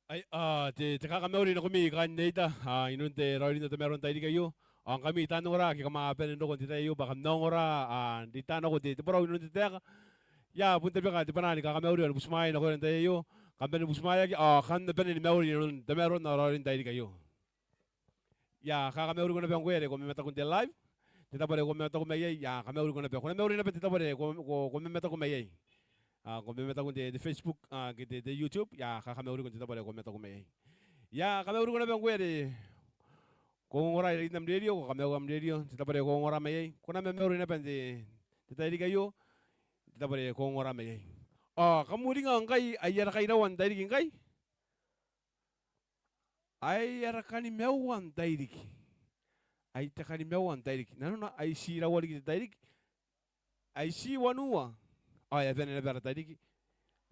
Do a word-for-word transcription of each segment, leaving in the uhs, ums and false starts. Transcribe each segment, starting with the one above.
Ai, a, te, te kakamauri nakoimi kaain Neita, a, inanon te raoiroin te tamaroa n tairiki aio. Ao ngkami taan ongora ake kam a bane n roko n te tai aio bwa kam na ongora, a, n reita nako te, te borau inanon te taeka. I a bon tabeka te bwanaa ni kakamauri ao ni butimwaea nakoira n te tai aio. Kam bane ni butimwaeaki, ao kam na bane ni mauri inanon tamaroan te raoiroin tairiki aio. I a kakamauriko naba ngkoe are ko mamataku n te live. Te tabo are ko mamataku mai iai, I a kamauriko naba. Ko na mauri naba te tabo are ko, ko, ko mamataku mai iai. A, ko mamataku n te, te Facebook, a, ke te, te YouTube, I a kakamauriko n te tabo are ko mamataku mai iai. I a kamauriko naba ngkoe are ko ongora i rarikin am rerio, ko kamaiu am rerio, te tabo are ko ongora mai iai. Ko na mamauri naba n te, te tairiki aio, te tabo are ko ongora mai iai. Ao kam uringa ngkai ai ara kairawa n tairiki ngkai? Ai ara kanimaua n tairiki. Ai te kanimaua n tairiki. Nanona ai ti rawa riki te tairiki. Ai ti wanua. Ao e a bane naba ara tairiki.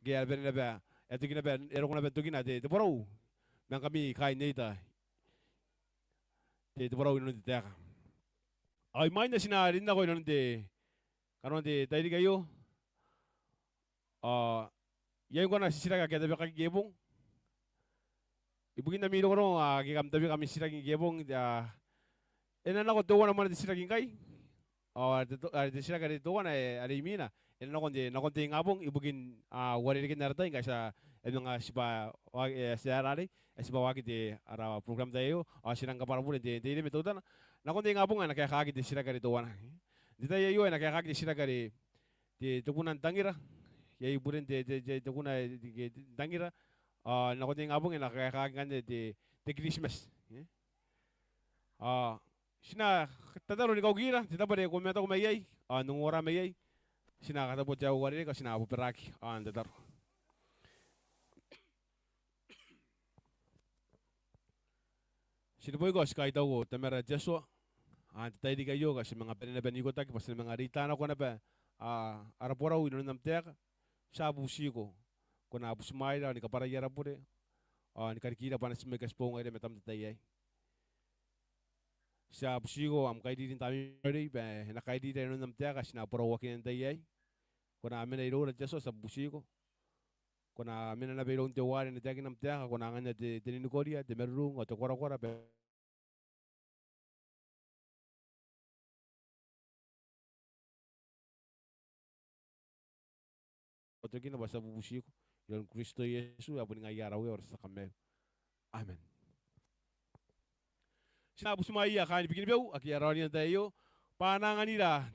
Ngke e a bane naba, e a toki naba, e roko naba n tokina te, te borau. Ma ngkami kaain Neita. Te, te borau inanon te taeka. Ao imwain ae ti na rin nako inanon te, kanoan te tairiki aio. Ao iai ngkoa ana titiraki ake a tabekaki ngke bong. Ibukin ami rongorongo, a, ake kam tabeka ami titiraki ngke bong, a, e na nako teuana mwaane te titiraki ngkai. Ao are te to-, are te titiraki are teuana, e, are imwina. E na nako n te, nakon te ingabong, ibukin, a, uarereken ara tai, ngkai ti a, e manga tibwa wa-, e, ti a arei, e tibwa waaki te, ara program n te tai aio, ao ti rang kabwara bure n te, n te ireme teutana. Nakon te ingabong, e na kaekaaki te titiraki are teuana. N te tai aio, e na kaekaaki te titiraki are te, te kuna n tangira. Iai buren te, te, te, te kuna, e, te, te, te tangira. Ao nakon te ingabong e na kaekaaki ngkanne te, te Christmas. E? Ao ti na tataro ni kaukira, te tabo are ko mamataku mai iai, ao n ongora mai iai. Ti na katabua te uarereke, ao ti na bobaraki, ao n tataro. Ti neboiko ao ti kaitauko Tamara te Atua. Ao n te tairiki aio ngkai ti manga bane naba n ikotaki bwa ti na manga reita nako naba, a, ara borau inanon am taeka. Ti a butiko ko na butimwaeira ao ni kabwarai ara bure, ao ni karikira bwa a na ti moa ni katiboongaira i matam n te tai aei. Ti a butiko am kairiri n tamnei bwa e na kairira inanon am taeka ae ti na borauakina n te tai aei. Ko na mena iroura te Atua, ti a butiko. Ko na mena naba iroun teuare e na taekina am taeka, ko na anganna te, te ninikoria, te marurung, ao te korakora bwa tokina bwa ti a bubutiko iroun Kristo Iesu ae boni ngaia ara Uea ao ara tia Kamaiu. Amen. Ti na butimwaeia kaain Bikenibeu ake a raonia n te tai aio bwa a na anganira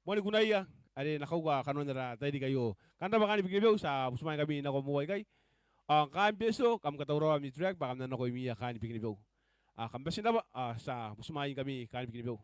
moani kunaia are e na kauka kanoan ara tairiki aio. Kam rabwa kaain Bikenibeu, ti a butimwaeingkami nako moa ikai. Ao kaain Betio, kam katauraoa ami track bwa kam na nako imwia kaain Bikenibeu. Ao kam bati n rabwa, ao ti a butimwaeingkami kaain Bikenibeu.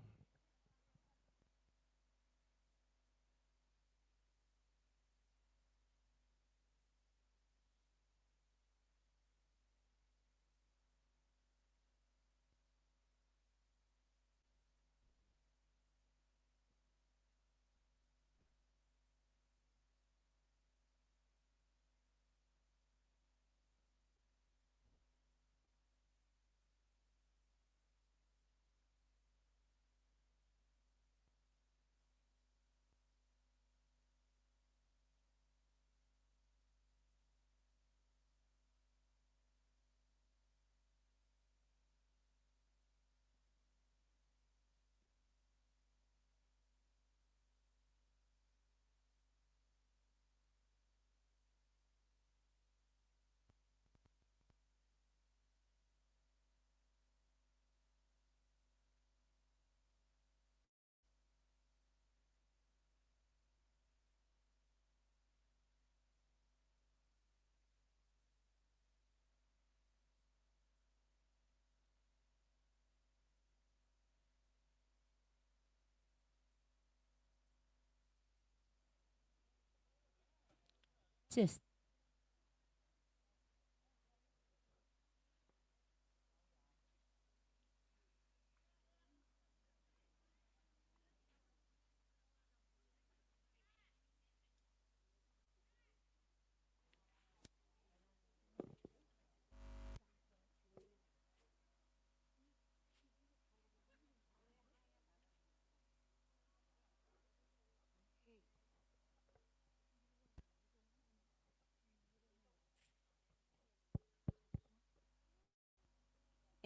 Test.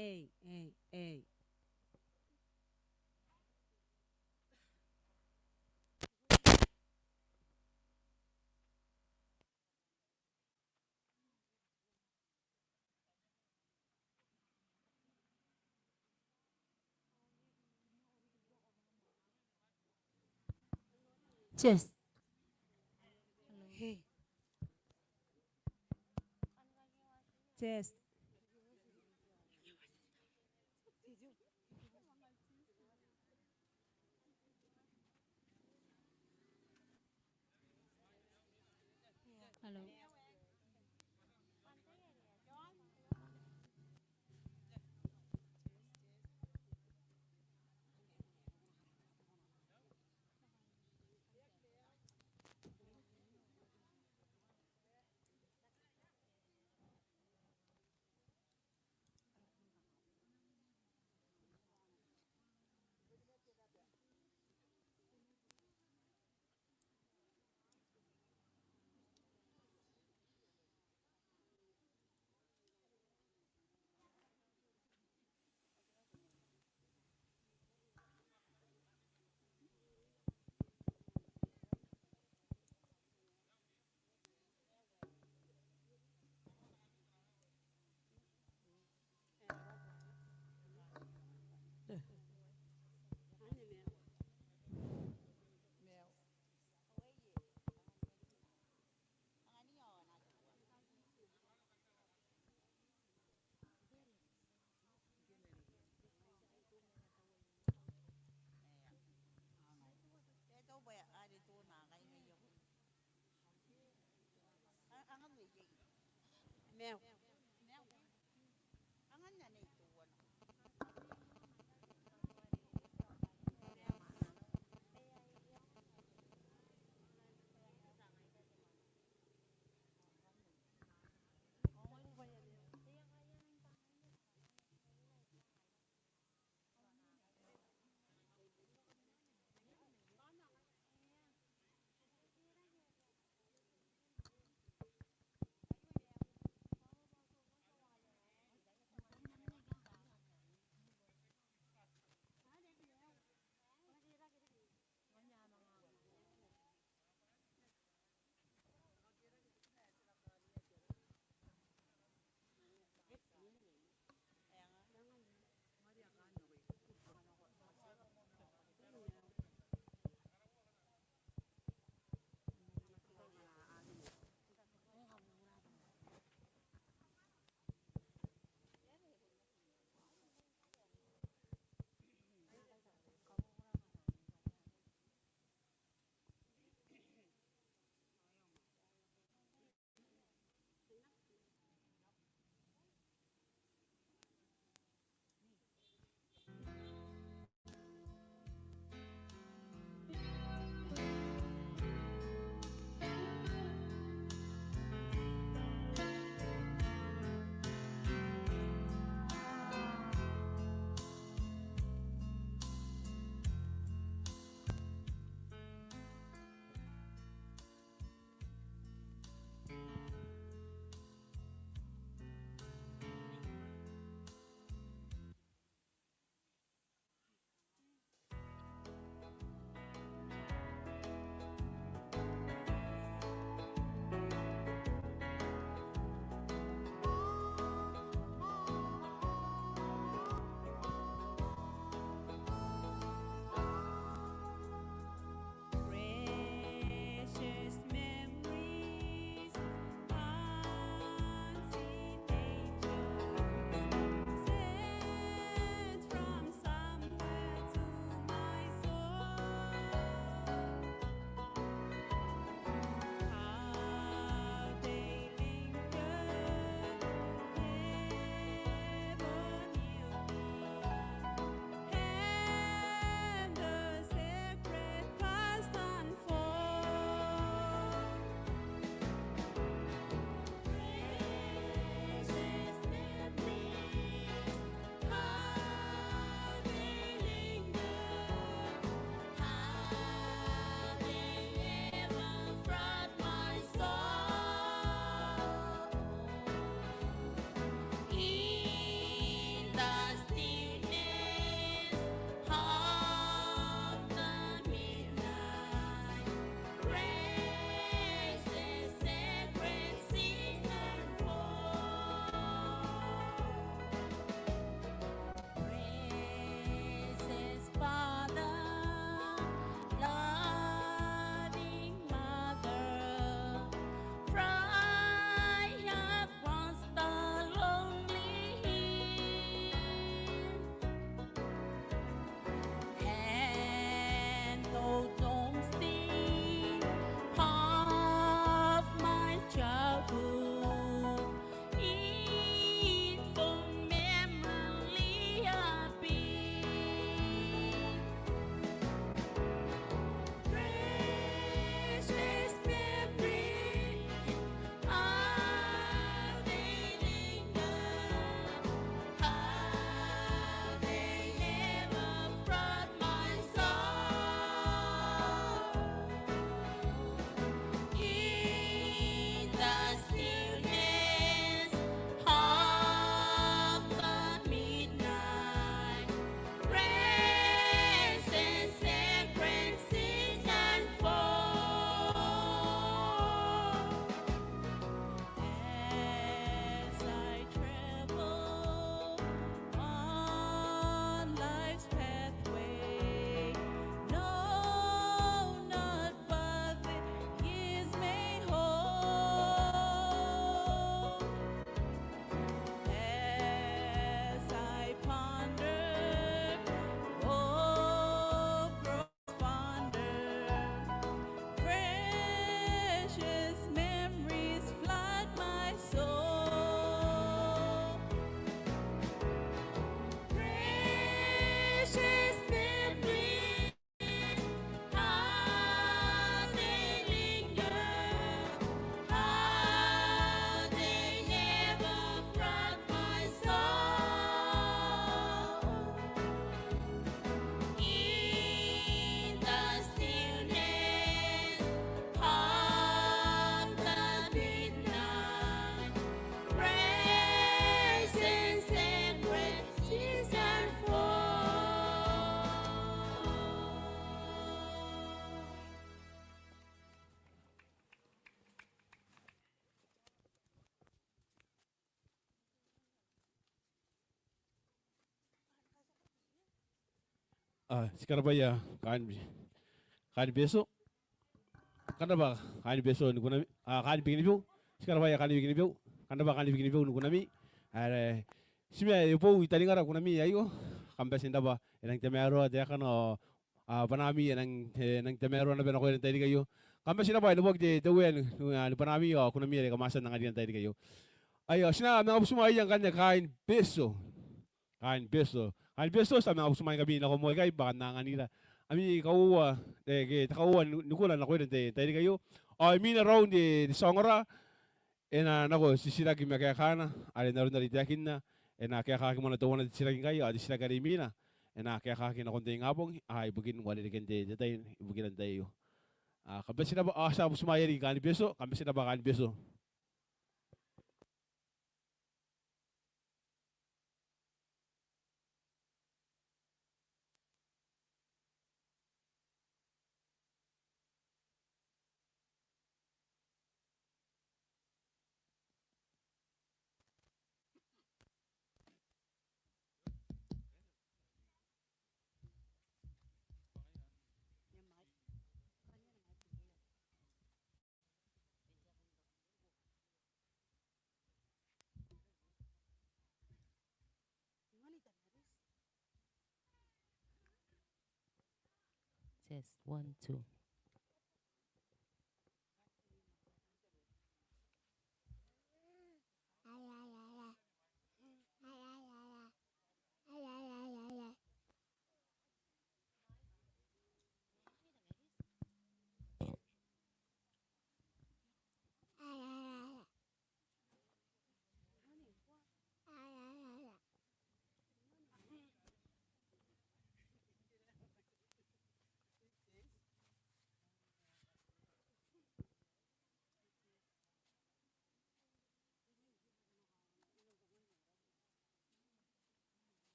Ei, ei, ei. Test. Hey. Test. Hello. A, ti karabwaia kaain, kaain Betio. Kam rabwa kaain Betio ni kunami, a, kaain Bikenibeu. Ti karabwaia kaain Bikenibeu. Kam rabwa kaain Bikenibeu ni kunami. Are ti mena e boou i taningaira kunami aio. Kam bati n rabwa, e nang tamaroa taekana ao, a, bwanaami e nang, e nang tamaroa naba nakoira n tairiki aio. Kam bati n rabwa, e neboaki te, te Uea ni, ni, a, ni bwanaami ao kunami are kam a tia n anganira n tairiki aio. Aio, ti na manga butimwaeia ngkanne kaain Betio. Kaain Betio. Kaain Betio, ti a manga butimwaeingkami nako moa ikai bwa kam na anganira ami kauoua, e, ke te kauoua ni, ni kura nakoira n tai, tairiki aio. Ao imwina raou n te, te tia ongora, e na nako titiraki ma kaekaana, are n aron are I taekinna, e na kaekaaki moa teuana te titiraki ngkai, ao te titiraki are imwina, e na kaekaaki nakon te ingabong, a, ibukin uarereken te, te tai, ibukira n tai aio. A, kam bati n rabwa, a, ti a butimwaeia riki kaain Betio, kam bati n rabwa kaain Betio. Test, one, two.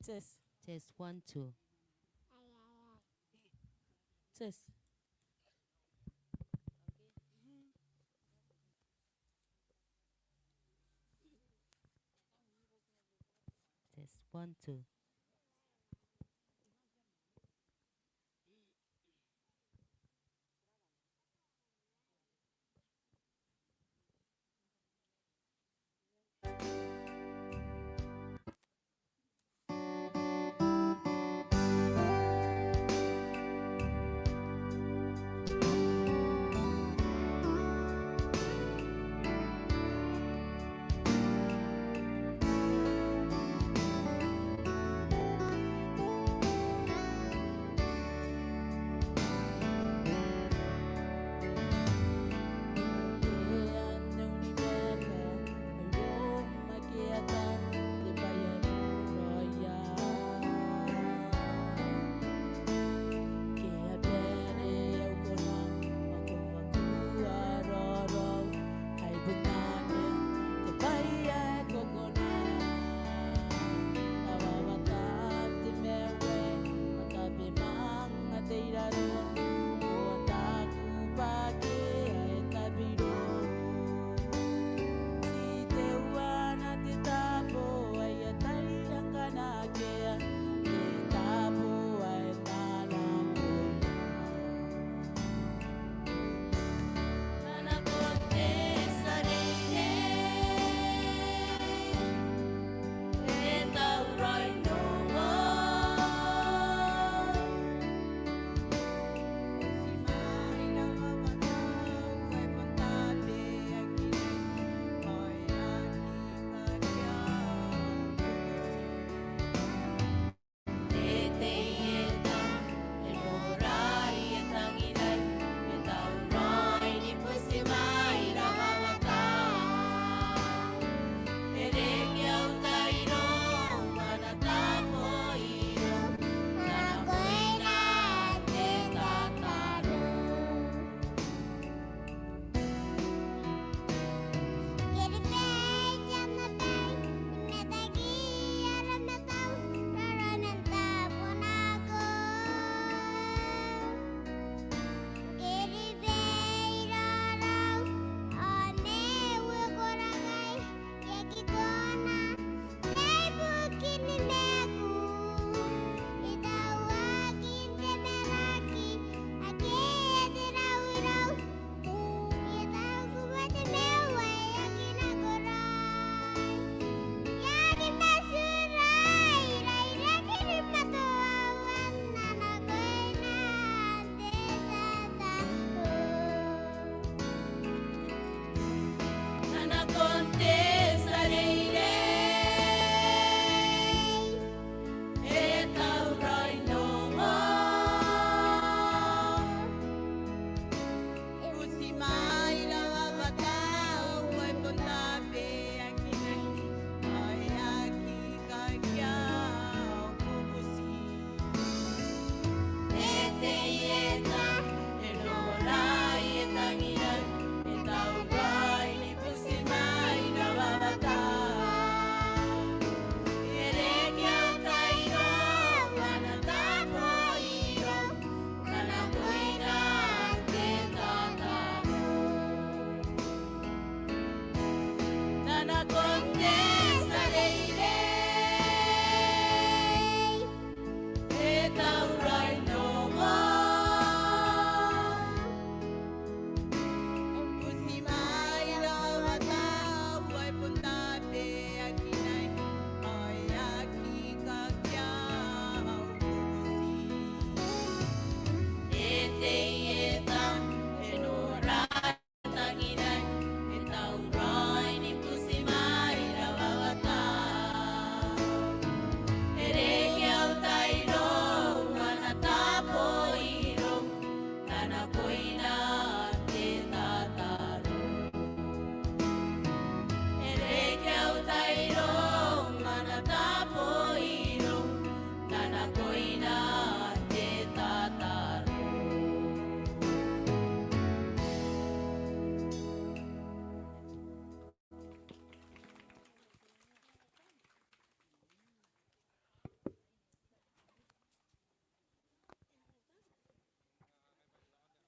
Test. Test, one, two. Test. Test, one, two.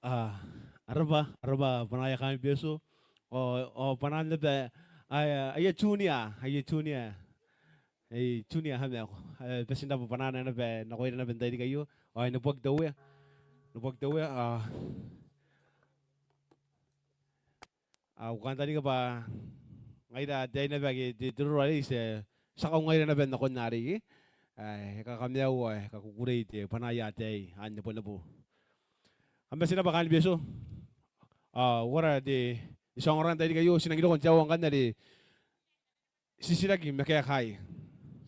A, a rabwa, a rabwa bwanaaia kaain Betio. Ao, ao bwanaan naba aia, aia junior, aia junior. Aia junior, a maku. E, bati n rabwa bwanaana naba nakoira naba n te tairiki aio. Ao e neboaki te Uea. Neboaki te Uea, a, Au kantaninga bwa ngaira ataei naba ake ti, ti roro arei, ti a kaungaira naba nakon arei, e. E kakamaiu, e kakukurei te bwanaaia ataei, a, nebonebo. Kam bati n rabwa kaain Betio. A, uara te, te tia ongora n te tairiki aio, ti nang roko n te aoa ngkanne are titiraki ma kaekaia.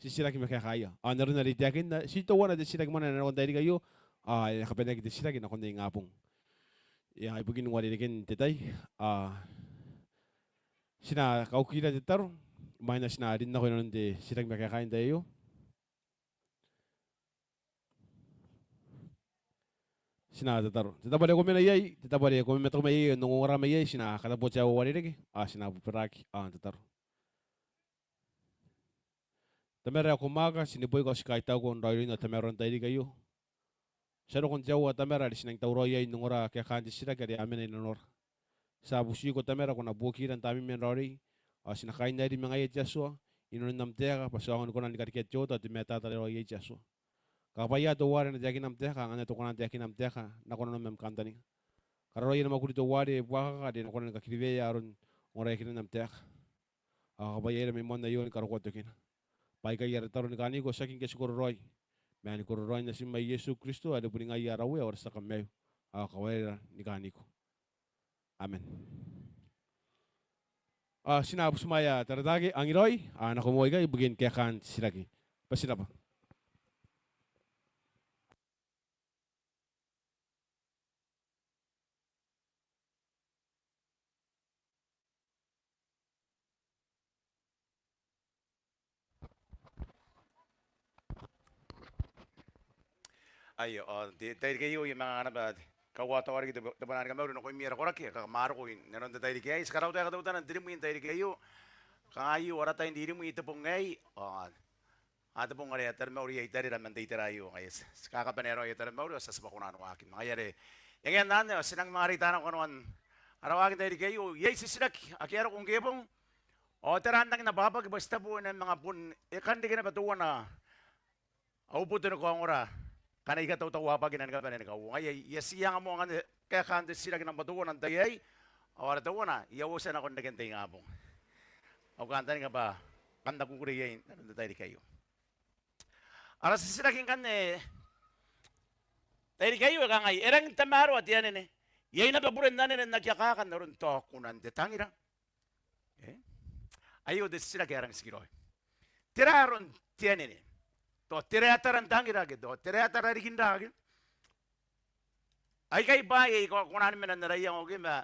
Titiraki ma kaekaia. Ao n aron are I taekinna, ti teuana te titiraki moana ae na roko n te tairiki aio, a, e kabanaki te titiraki nakon te ingabong. Ia, ibukin uarereken te tai, a, ti na kaukira te tataro, imwaina ti na rin nako inanon te titiraki ma kaekaia n te tai aio. Ti na tataro. Te tabo are ko mena iai, te tabo are ko mamataku mai iai, n ongongora mai iai, ti na katabua te aoa uarereke, a, ti na bobaraaki, a, n tataro. Tamara ae ko mwaaka, ti neboiko ao ti kaitauko n raoiroin au tamaroa n te tairiki aio. Ti a roko n te aoa Tamara are ti nang tauraoi iai n ongora kaekaan te titiraki are a mena inanora. Ti a butiko Tamara ko na buokira n taamneim ae raoiroi, ao ti na kainnairi ma ngaia te Atua, inanon am taeka, bwa ti aonga ni kona ni karekea te oota ao te matata are raoiroi iai te Atua. Kakabwaia teuare e na taekina am taeka, ngkana e to kona n taekina am taeka, nakon nanom ma am kantaninga. Kararoa aia mwakuri teuare buakaka, are e na kona ni kakiriweia aron ongoraeakinan am taeka. Ao kakabwaiaira mai moan aio ni karokoa tokina. Bwa aikai ara tataro ni kaaniko, tiaki ngke ti kororaoi, ma ni kororaoin Natim ae Iesu Kristo, are boni ngaia ara Uea ao ara tia Kamaiu. Ao kawaira ni kaaniko. Amen. Ao ti na butimwaea Tarataake Angiraoi, a, nako moa ikai ibukin kaekaan titiraki. Bati n rabwa. Aio, ao n te tairiki aio I a manga anga naba te kauataoa riki te, te bwanaa ni kamauri nakoimi ara koraki aika kam a roko inanon te tairiki aei. Ti karautaeka teutana n te rimwi n tairiki aio. Kanga aio ara tai n ririmwi te bong aei. Ao a, te bong are a taromauri iai tarira man te itera aio, ngaia ti, ti kakabanea raoi aia taromauri ao ti a tibwa kona n waaki. Ma ngaia are e ngae n anne ao ti nang manga reita nako kanoan ara waaki n tairiki aio. Iai titiraki ake a roko ngke bong. Ao tera ae N nang na bwabwaki bwa ti tabo e na manga bon, e kan reke naba teuana au boto ni kaongora ngkana I katautauabwakina ni kabane ni kauoua. Ngaia I a tii anga moa ngkanne kaekaan te titiraki nambwa teuana n tai aei. Ao ara teuana I a uotia nakon reken te ingabong. Au kantaninga bwa kam na kukurei iai inanon te tairiki aio. Ara titiraki ngkanne n tairiki aio e kangai: E rangi n tamaroa te anene, iai naba buren anene n aki akaka n aron tao kunan te tangira. E? Aio te titiraki ae rangi n tikiraoi. Tera aron te anene? Tao tera ae tara n tangira ke tao tera ae tara riki n ra ke? Aikai bwaai aika kona ni mena n ara iango ke, ma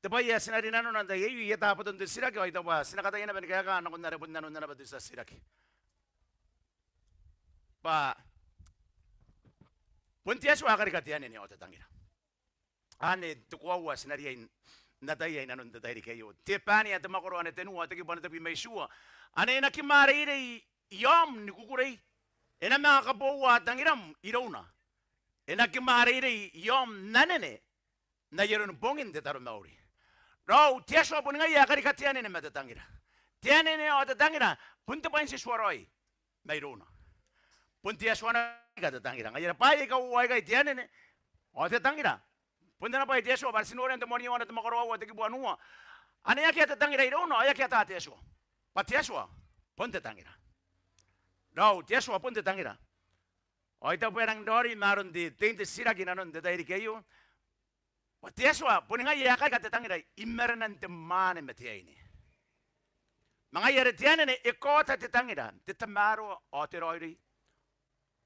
te bwai ae ti na rinanona n tai aio, I ata boton te titiraki ao I taku bwa ti na kataia naba ni kaeka nakon are bon nanona naba te tia titiraki. Bwa bon te Atua ae karika te anene ao te tangira. Anne te koaua ae ti na riai n ataia inanon te tairiki aio. Te Bane ae te mwakoro ane tenua, te kibu ane tebwi ma itiua. Ane e na kimwareirei i aom ni kukurei, e na manga kaboua tangiram irouna. E na kimwareirei i aom n anene n ai aron bongin te taromauri. Raou, te Atua boni ngaia ae karika te anene ma te tangira. Te anene ao te tangira bon te bwai n tituaraoi mairouna. Bon te Atua ae karika te tangira. Ngaia are bwaai aika uoua aikai, te anene ao te tangira, bon ana bwai te Atua, bwa are ti noria n te Moanibong ae te mwakoro aua, te kibu ae uoua. Ane akea te tangira irouna ao e aki ata te Atua. Bwa te Atua bon te tangira. Raou, te Atua bon te tangira. Ao I taku bwa e rangi n raoiroi ma aron te, te, te titiraki inanon te tairiki aio. Bwa te Atua boni ngaia ae karika te tangira i marenan te mwaane ma te aine. Ma ngaia are te anene e kaota te tangira, te tamaroa ao te raoiroi.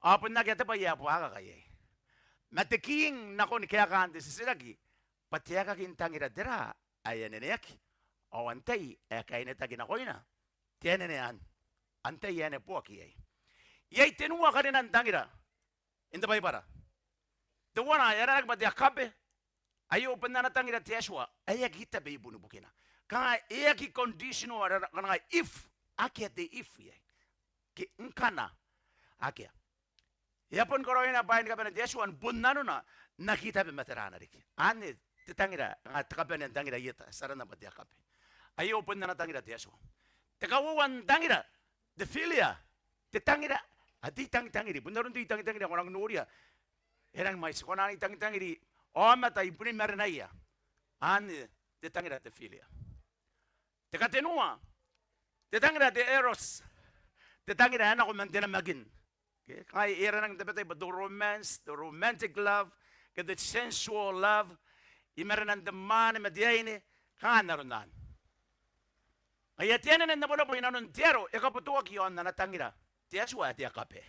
Ao bon akea te bwai ae buakaka iai. Ma te king nakon kaekaan te titiraki bwa te aekakin tangira tera ae aneneaki, ao antai ae kainetaki nakoina te anene anne, antai ae neboaki iai. Iai tenua karinan tangira n te Baibara. Teuana e aranaki bwa te agape. Aio bon ana tangira te Atua ae aki tabe i boni bukina. Kanga e aki conditional, ara, kanga if, akea te if iai. Ke ngkana, akea. E a boni karaoia bwaai ni kabane te Atua ni bon nanona n aki tabe ma te ra riki. Anne te tangira, nga te kabanea n tangira ieta, ti arana bwa te agape. Aio bon ana tangira te Atua. Te kauoua n tangira, te philia, te tangira ae te itangitangiri. Bon aron te itangitangiri ae ko nang noria, e rangi mwaiti, ko na itangitangiri aomata i bon marenaia. Anne te tangira te philia. Te katenua, te tangira te eros, te tangira ae nako man te namakin. Ke, kangai e aranaki n tabetai bwa te romance, te romantic love, ke te sensual love, i marenan te mwaane ma te aine, kanga n aron anne. Ngaia te anene n nebonebo i nanon te aro e kabotoaki i aon ana tangira te Atua ae te agape.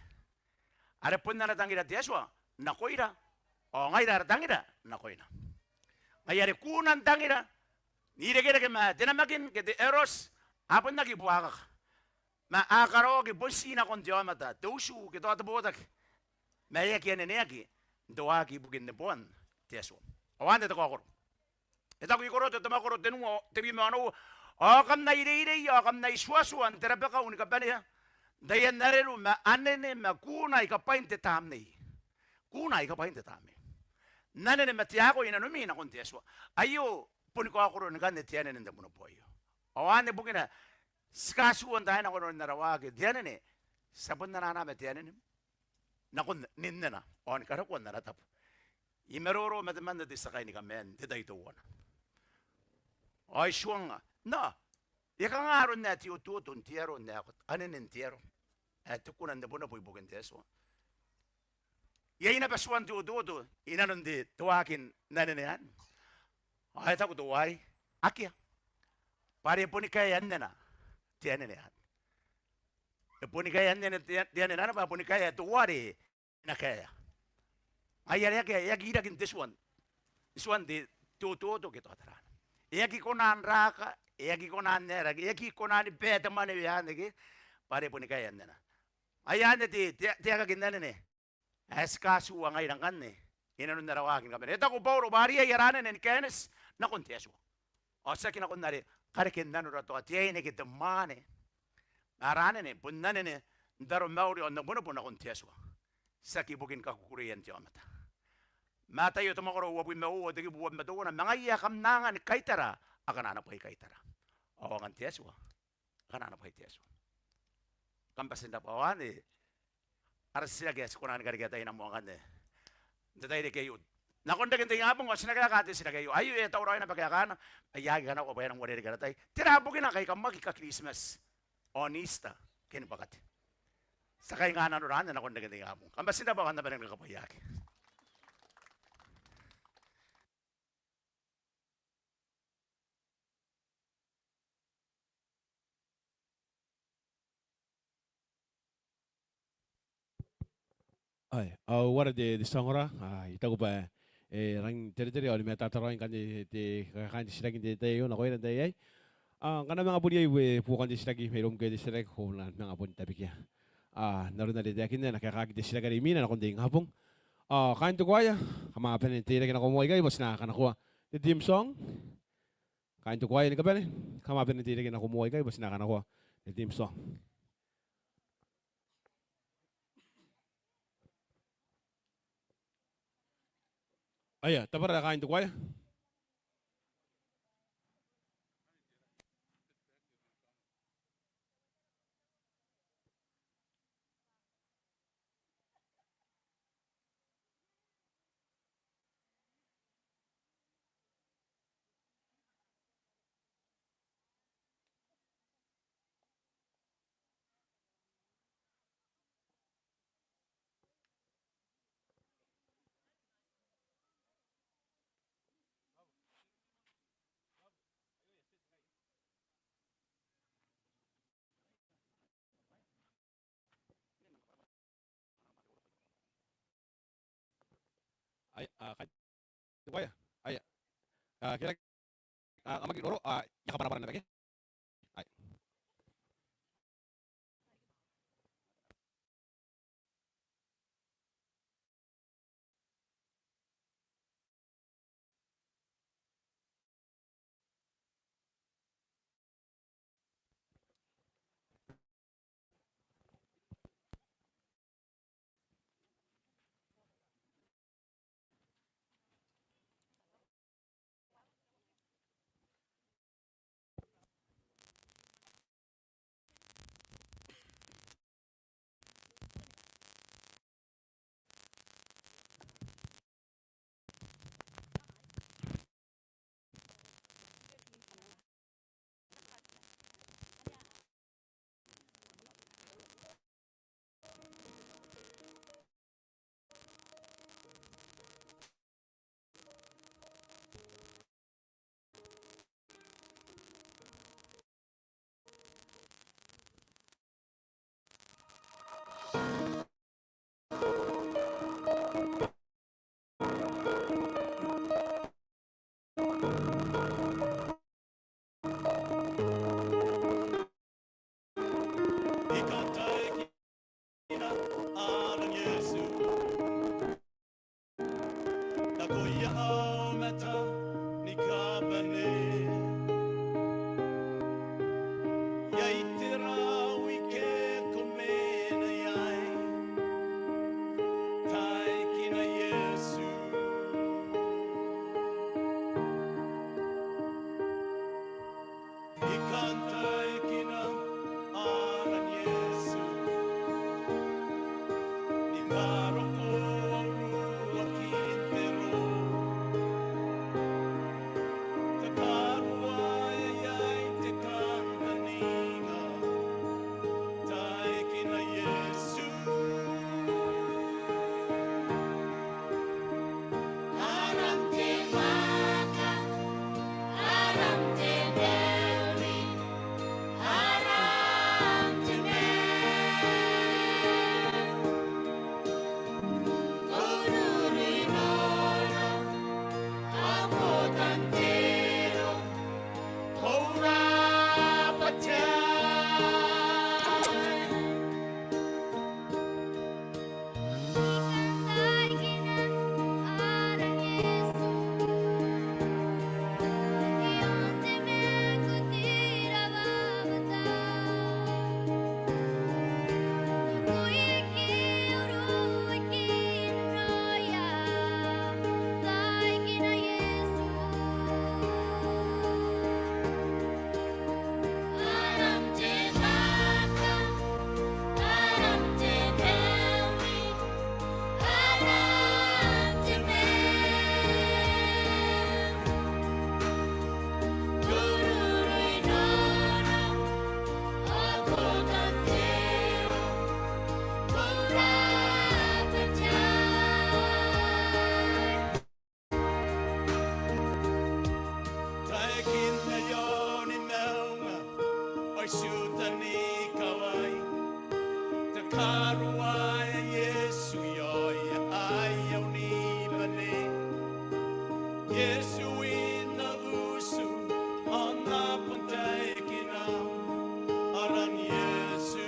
Are bon ana tangira te Atua nakoira, ao ngaira ara tangira nakoina. Ngaia are kunan tangira n irekereke ma te namakin ke te eros, a bon aki buakaka. Ma a karaoaki bon ti nakon te aomata, te utu ke tao te botaki. Ma e aki aneneaki n te waaki ibukin neboan te Atua. Ao anne te kaokoro. E taku i Koroto te mwakoro tenua, tebwi ma onoua: Ao kam na ireirei, ao kam na ituatua n te rabakau ni kabanea n taian areru ma anene ma kuna aika bwain te Tamnei. Kuna aika bwain te Tamnei. N anene ma te akoi i nanomi nakon te Atua. Aio boni kaokoro ni kanne te anene n te bunabwai aio. Ao anne bukina ti katuua n taai nako n ara waaki te anene, ti a bon anaa ma te anene nakon ninnena ao ni karokoa n ana tabo. I maroro ma temanna te tia kai ni kaman n te tai teuana. Ao I tuangnga, nao, e kanga aron ae te ototo n te aro n ae ko anene n te aro ae te kuna n nebonebo ibukin te Atua? Iai naba tuan te ototo i nanon te, te waakin anene anne? Ao e taku teuaei, akea. Bwa are e boni kaea annena te anene anne. E boni kaea annena te, te anene anne, bwa e boni kaea teuare e na kaea. Ngaia are e aki, e aki iraki n te tuan, tuan te, te ototo ke tao taraana. E aki kona n raaka, e aki kona n aera, e aki kona ni bae te mwanewe anne ke, bwa are e boni kaea annena. Ngaia anne te, te, te aekakin anene ae ti katuua ngaira ngkanne i nanon ara waaki ni kabanea. E taku Bauro bwa a riai ara anene ni kaeneti nakon te Atua. Ao tiaki nakon are karekean nanora tao te aine ke te mwaane. Ma ara anene bon anene n taromauri ao n nebonebo nakon te Atua, tiaki ibukin kakukureian te aomata. Mataio te mwakoro uabwi ma uoua, te kibu uabwi ma teuana: Ma ngaia ae kam na anga ni kaitara akana ana bwai kaitara, ao angan te Atua akana ana bwai te Atua. Kam bati n rabwa. Ao anne ara titiraki ae ti kona ni karekea taina moa ngkanne n te tairiki aio. Nakon reken te ingabong ao ti na kaekaa te titiraki aio. Aio e tauraoi naba kaekaana, ma I aki kanakoa bwa e nang uarereke ara tai. Tera bukina ngkai kam aki kaKiritimati ao n Easter ke ni bwakate? Ti a kainga nanora anne nakon reken te ingabong. Kam bati n rabwa, kam na bane ni kakabwaiaaki. Ae, ao ara te, te tia ongora, a, I taku bwa e rangi n teretere ao ni matata raoi ngkanne te, te, kaain te titiraki n te tai aio nakoira n tai aei. A, ngkana manga bon iai, e, buokan te titiraki mairoum ngkoe te titiraki, ko na manga bon tabekia. A, n aron are e taekinna e na kaekaaki te titiraki are imwina nakon te ingabong. A, kaain te koaea, kam a bane n teirake nako moa ikai bwa ti na kanakoa te theme song. Kaain te koaea ni kabane, kam a bane n teirake nako moa ikai bwa ti na kanakoa te theme song. Aia, tabara kaain te koaea. Aia, a, kaain te koaea. Aia. A, ke, a, kam aki roro, a, I a kabwarabwara naba ke. Aia. aomata ni kabane. Iai te rau ike ko mena iai, taekina Iesu. I kan taekina aran Iesu ni karokoa uruakin te roo. Takaruaea iai te kantaninga, taekina Iesu. Aran te mwaaka, aran te mauri, aran te maiu. Ko ururui noora, ao ko tanteroa, ko rabwa te Atua. Taekinna iaon maunga ao itiutan ikawai. Takaruaea Iesu i aoia aia unimwane. Iesu i nanon utu, ao N na bon taekina aran Iesu.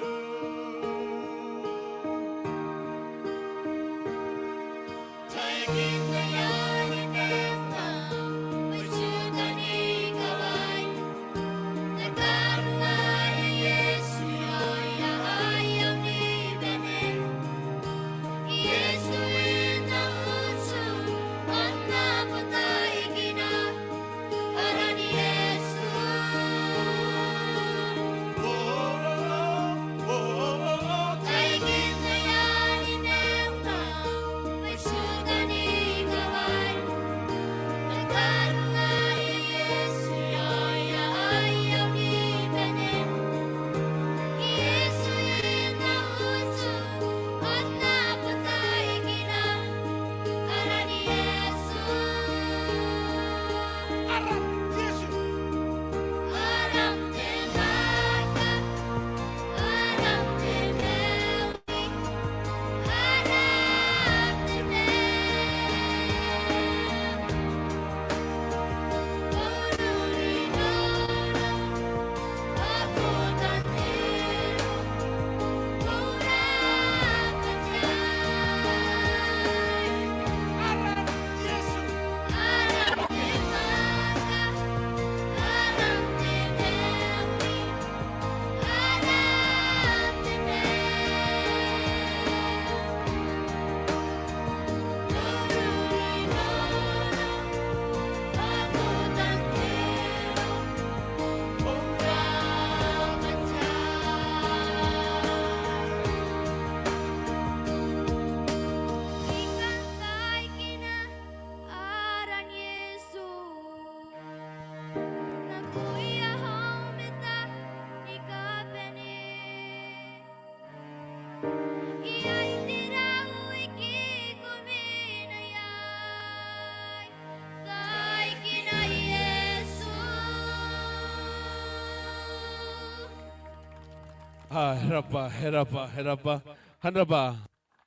Ah, e rabwa, e rabwa, e rabwa. Kam rabwa,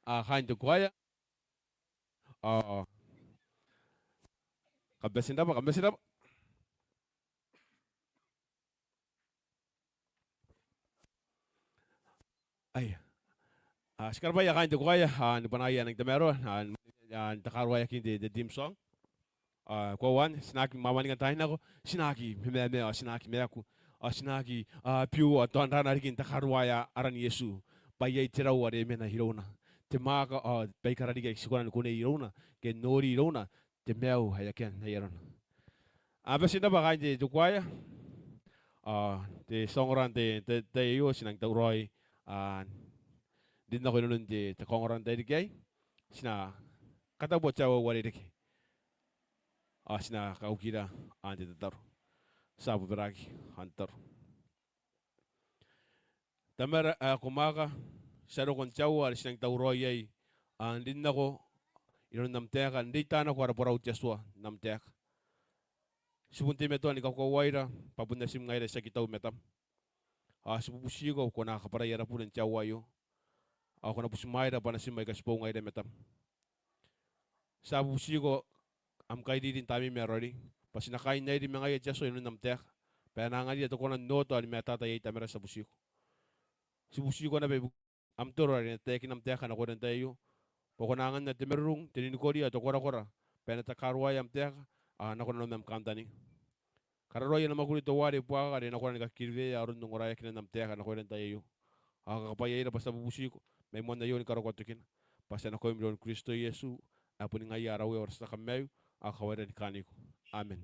ah, kaain te kuaea. Ah, kam bati n rabwa, kam bati n rabwa. Aia. Ah, ti karabwaia kaain te kuaea, ah, ni bwanaaia n nang tamaroa, ah, n, ah, n takaruaeakin te, te theme song. Ao koaua anne, ti na aki mwamwaninga n taai nako, ti na aki memamaeka, ao ti na aki maaku, ao ti na aki, a, biu, ao ti na rana riki n takaruaea aran Iesu. Bwa iai te rau are e mena irouna. Te mwaaka, ao baikara riki aika ti kona ni kunea irouna, ke n nori irouna, te maiu ae akea n ai arona. A, bati n rabwa kaain te, te kuaea. A, te tia ongora n te, te, te tai aio, ti nang tauraoi, a, n rin nako inanon te, te kaongora n tairiki aei. Ti na katabua te aua ae reke. Ao ti na kaukira n te tataro. Ti a bobaraaki n te tataro. Tamara ae ko mwaaka, ti a roko n te aua are ti nang tauraoi iai, a, n rin nako inanon am taeka, n reita nako ara borau te Atua n am taeka. Ti bon teimatoa ni kakoauaira, bwa bon natim ngaira ti aki tau i matam. Ao ti bubutiko ko na kabwarai ara bure n te aua aio. Ao ko na butimwaeira bwa natim aika ti boou ngaira i matam. Ti a bubutiko am kairiri n Tamneim ae Raoiroi, bwa ti na kaain airi ma ngaia te Atua inanon am taeka, bwa e na anganiia te kona n oota ao ni matata iai Tamara, ti a bubutiko. Ti bubutiko naba ibukin am toro are e na taekina am taeka nakoira n te tai aio, bwa ko na anganna te marurung, te ninikoria, te korakora, bwa e na takaruaea am taeka, ao nako nanom am kantaninga. Kararoaia ana mwakuri teuare e buakaka are e na kona ni kakiriwea aron ongoraeakinan am taeka nakoira n te tai aio. Ao kakabwaiaira bwa ti a bubutiko mai moan aio ni karokoa tokina, bwa ti a nakoim iroun Kristo Iesu, ae boni ngaia ara Uea ao ara tia kamaiu, ao kawaira ni kaaniko. Amen.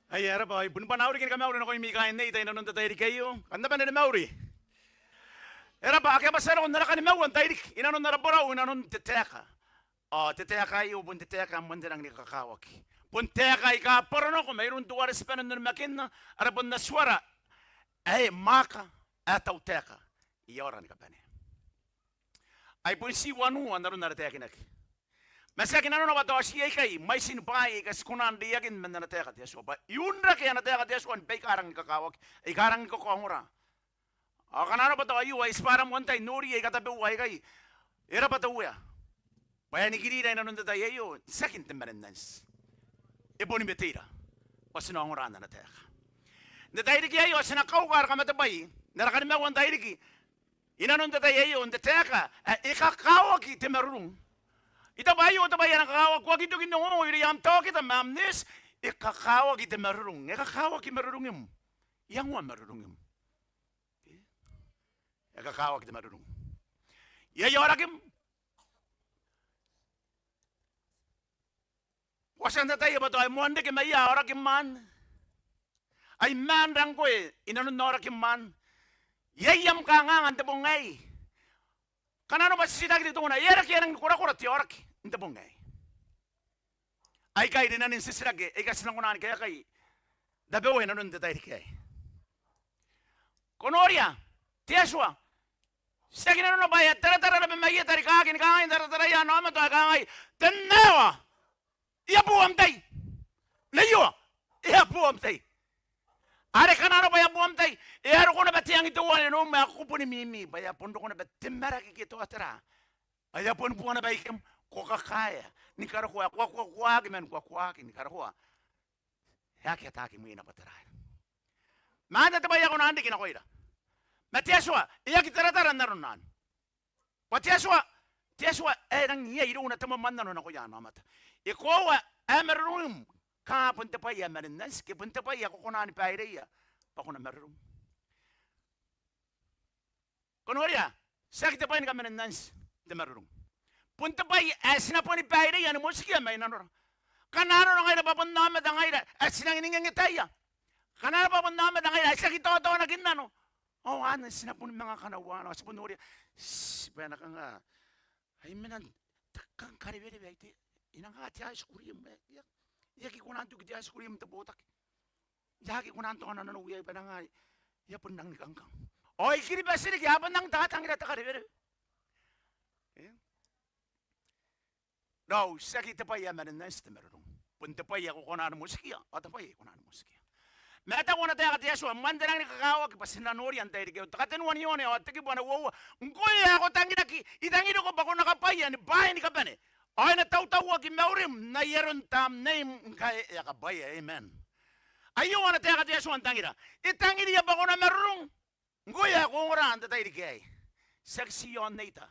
Aia, e raba, I bon bwanaau riki ni kamauri nakoimi kaain Nei Ita inanon te tairiki aio. Kam na bane ni mauri. E raba, akea bwa ti a roko n ara kanimaua n tairiki inanon ara borau inanon te taeka. Ao te taeka aio bon te taeka ae moan te rangi ni kakawaki. Bon taeka aika boro nako mairoun teuare ti bane n onimakinna, are bon Atuara ae mwaaka, ae tautaeka i aora ni kabane. Ai bon ti wanua n aron ara taekinaki. Ma tiaki nanona bwa tao ti aikai mwaitin bwaai aika ti kona n reiakin man ana taeka te Atua, bwa i un rake ana taeka te Atua ni baika rangi ni kakawaki, aika rangi ni kakaongora. Ao ngkana arona bwa tao aio ai tibwa ara moan tai n nori aika tabeua aikai, e raba te Uea. Ao e a nikirira i nanon te tai aio, tiaki n te mwane n anti. E boni meteira bwa ti na ongora n ana taeka. N te tairiki aio ao ti na kauka ara kamatebwai n ara kanimaua n tairiki i nanon te tai aio n te taeka ae e kakawaki te marurung. I taku bwa aio te bwai ae na kakawaki, ko aki toki n ongongo irouia am taokita ma am neeti, e kakawaki te marurung. E kakawaki marurungim. Iangoa marurungim. E kakawaki te marurung. Iai aorakim. Ko a tia n tataia bwa tao e moan reke mai ia aorakim anne. Ai maan ra ngkoe i nanon aorakim anne. Iai am kanganga n te bong aei. Kanga naba titiraki te tona, e aera ngke e rangi ni korakora te aoraki n te bong aei? Aikai rinanon titiraki aika ti na kona ni kaekai tabeua i nanon te tairiki aei. Ko noria, te Atua, tiaki nanona bwa e a taratara naba mai eta rikaaki ni kangai n tarataraia ana aomata ao e kangai, Te nnaewa, e a bo am tai. Neiua, e a bo am tai. Are kanga naba e a bo am tai, e a roko naba te ang teuana inanom ae ko boni mimi, bwa e a bon roko naba te maraki ke tao tera. Ao e a boni bua naba ikem, ko kakaea ni karokoa, ko a kuakuaki man kuakuaki ni karokoa ae aki ataaki mwina bwa tera. Ma anne te bwai ae kona n riki nakoira. Ma te Atua e aki taratara n aron anne. Bwa te Atua, te Atua ae rangi n iai irouna te mwamwannano nakoia ana aomata. E koaua ae marurungim, kanga bon te bwai ae mwane n anti, ke bon te bwai ae ko kona ni baireia bwa ko na marurung. Ko noria, tiaki te bwai ni kamwane n anti te marurung. Bon te bwai ae ti na boni baireia ni motikia mai nanora. Kanga nanora ngaira bwa bon aomata ngaira ae ti rangi n ingengetaia. Kanga naba bon aomata ngaira ae ti aki taotaonaki n nano. Ao anne ti na boni manga kanauana, ti boni noria, ti bwa e na kanga, ai mena n te kang karewerewe aite, e nang a te ice cream, e aki kona n toki te ice cream n te botaki. E aki kona n taona nanou iai bwa e nang a, e a bon rangi ni kangkang. Ao i Kiribati riki a bon rangi n tatangira te karewerewe. Raou, tiaki te bwai ae mwane n anti te marurung. Bon te bwai ae ko kona ni motikia ao te bwai ae ko kona ni motikia. Ma e taku ana taeka te Atua, moan te rangi ni kakawaki bwa ti na noria n te tairiki aio. Te katenua n Ioane ao te kibu ae uoua. Ngkoe ae ko tangiraki, I tangiriko bwa ko na kabwaia ni bwaai ni kabane. Ao e na tautauaki maurim n ai aron Tamneim ngkae e a kabwaia. Amen. Aio ana taeka te Atua n tangira. E tangiria bwa ko na marurung. Ngkoe ae ko ongora n te tairiki aei. Tiaki ti i aon neita.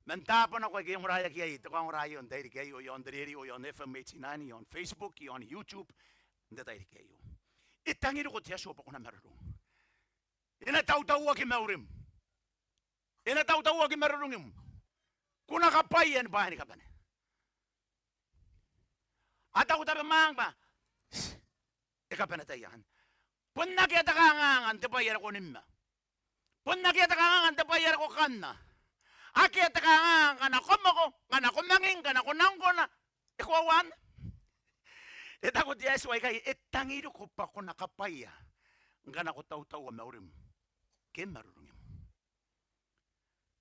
Man taabo nako aike e ongoraeaki iai te kaongora aio n te tairiki aei, i aon te rerio, i aon F M eighty-nine, i aon Facebook, i aon YouTube, n te tairiki aio. E tangiriko te Atua bwa ko na marurung. E na tautauaki maurim. E na tautauaki marurungim. Ko na kabwaia ni bwaai ni kabane. A taku tabemwaang bwa e kabanea taian. Bon akea te kanganga n te bwai are ko nimma. Bon akea te kanganga n te bwai are ko kanna. Akea te kanganga ngkana ko moko, ngkana ko manging, ngkana ko nangkona. E koaua anne? E taku te Atua ikai, e tangiriko bwa ko na kabwaia ngkana ko tautaua maurim ke marurungim.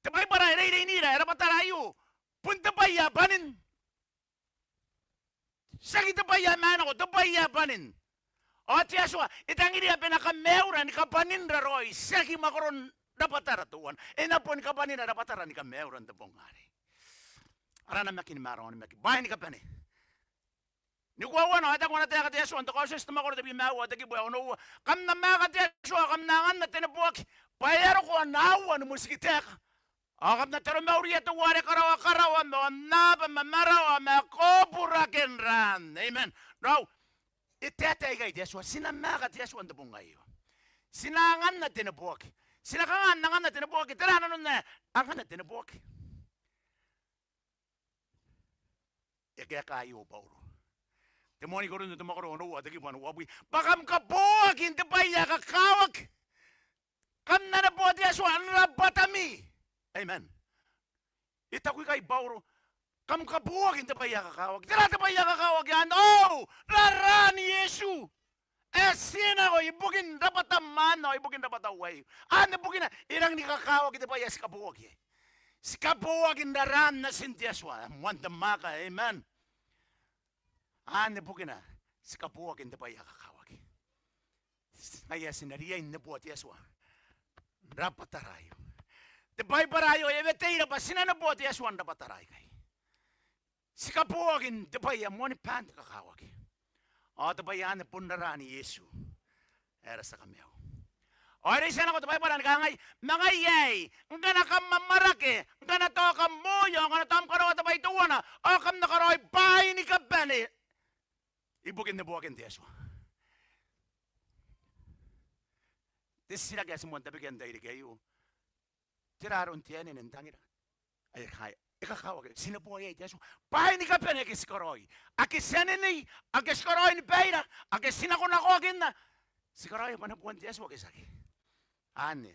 Te Baibara e reireinira ae rabwatara aio bon te bwai ae bwanin. Tiaki te bwai ae maenako, te bwai ae bwanin. Ao te Atua e tangiria bwa e na kamaiura ni kabwanin raoi, tiaki mwakoron rabwatara teuana. E na boni kabwanina rabwatara ni kamaiura n te bong arei. Ara namakin ma ara onimaki, bwaai ni kabane. Ni koauana ao e taku ana taeka te Atua n te Kaotioti te mwakoro tebwi ma aua ao te kibu ae onoua. Kam na maaka te Atua, kam na anganna te neboaki, bwa e a roko ana aua ni motikitaeka. Ao kam na taromauria teuare karaoa karawa, ma aonnaba, ma marawa, ma koburaken ran. Amen. Raou, e taetae ikai te Atua, ti na maaka te Atua n te bong aio. Ti na anganna te neboaki. Ti na kanga n anganna te neboaki? Tera nanon ae anganna te neboaki? E kaeka aio Bauro. Te moan I-Korinto te mwakoro onoua ao te kibu ae uabwi. Bwa kam kaboaki n te bwai ae kakawaki. Kam na neboa te Atua n rabwatami. Amen. E taku ikai Bauro, kam kaboaki n te bwai ae kakawaki. Tera te bwai ae kakawaki? Anne, o, raraan Iesu. E tii nako ibukin rabwatam anne ao ibukin rabwatau aei. Anne bukina e rangi ni kakawaki te bwai ae ti kaboaki iai. Ti kaboaki n raraan Natin te Atua. Moan te mwaaka, amen. Anne bukina ti kaboaki n te bwai ae kakawaki. Ngaia ae ti na riai n neboa te Atua n rabwatara aio. Te Baibara aio e weteira bwa ti na neboa te Atua n rabwatara aikai. te kaboaki n te bwai ae moan bwaan te kakawaki. Ao te bwai anne bon raran Iesu ae ara tia kamaiu. Ao e reitia nako te Baibara ni kangai, ma ngaia aei, ngkana kam amwarake, ngkana tao kam moi, ao ngkana tao kam karaoa te bwai teuana, ao kam na karaoi bwaai ni kabane ibukin neboakin te Atua. Te titiraki ae ti moan tabekia n tairiki aio, tera aron te anene n tangira ae e kakawaki? Ti neboa iai te Atua. Bwaai ni kabane ake ti karaoi, ake ti anenei, ake ti karaoi ni baira, ake ti nakonakoakinna, ti karaoia bwa neboan te Atua ke tiaki? Anne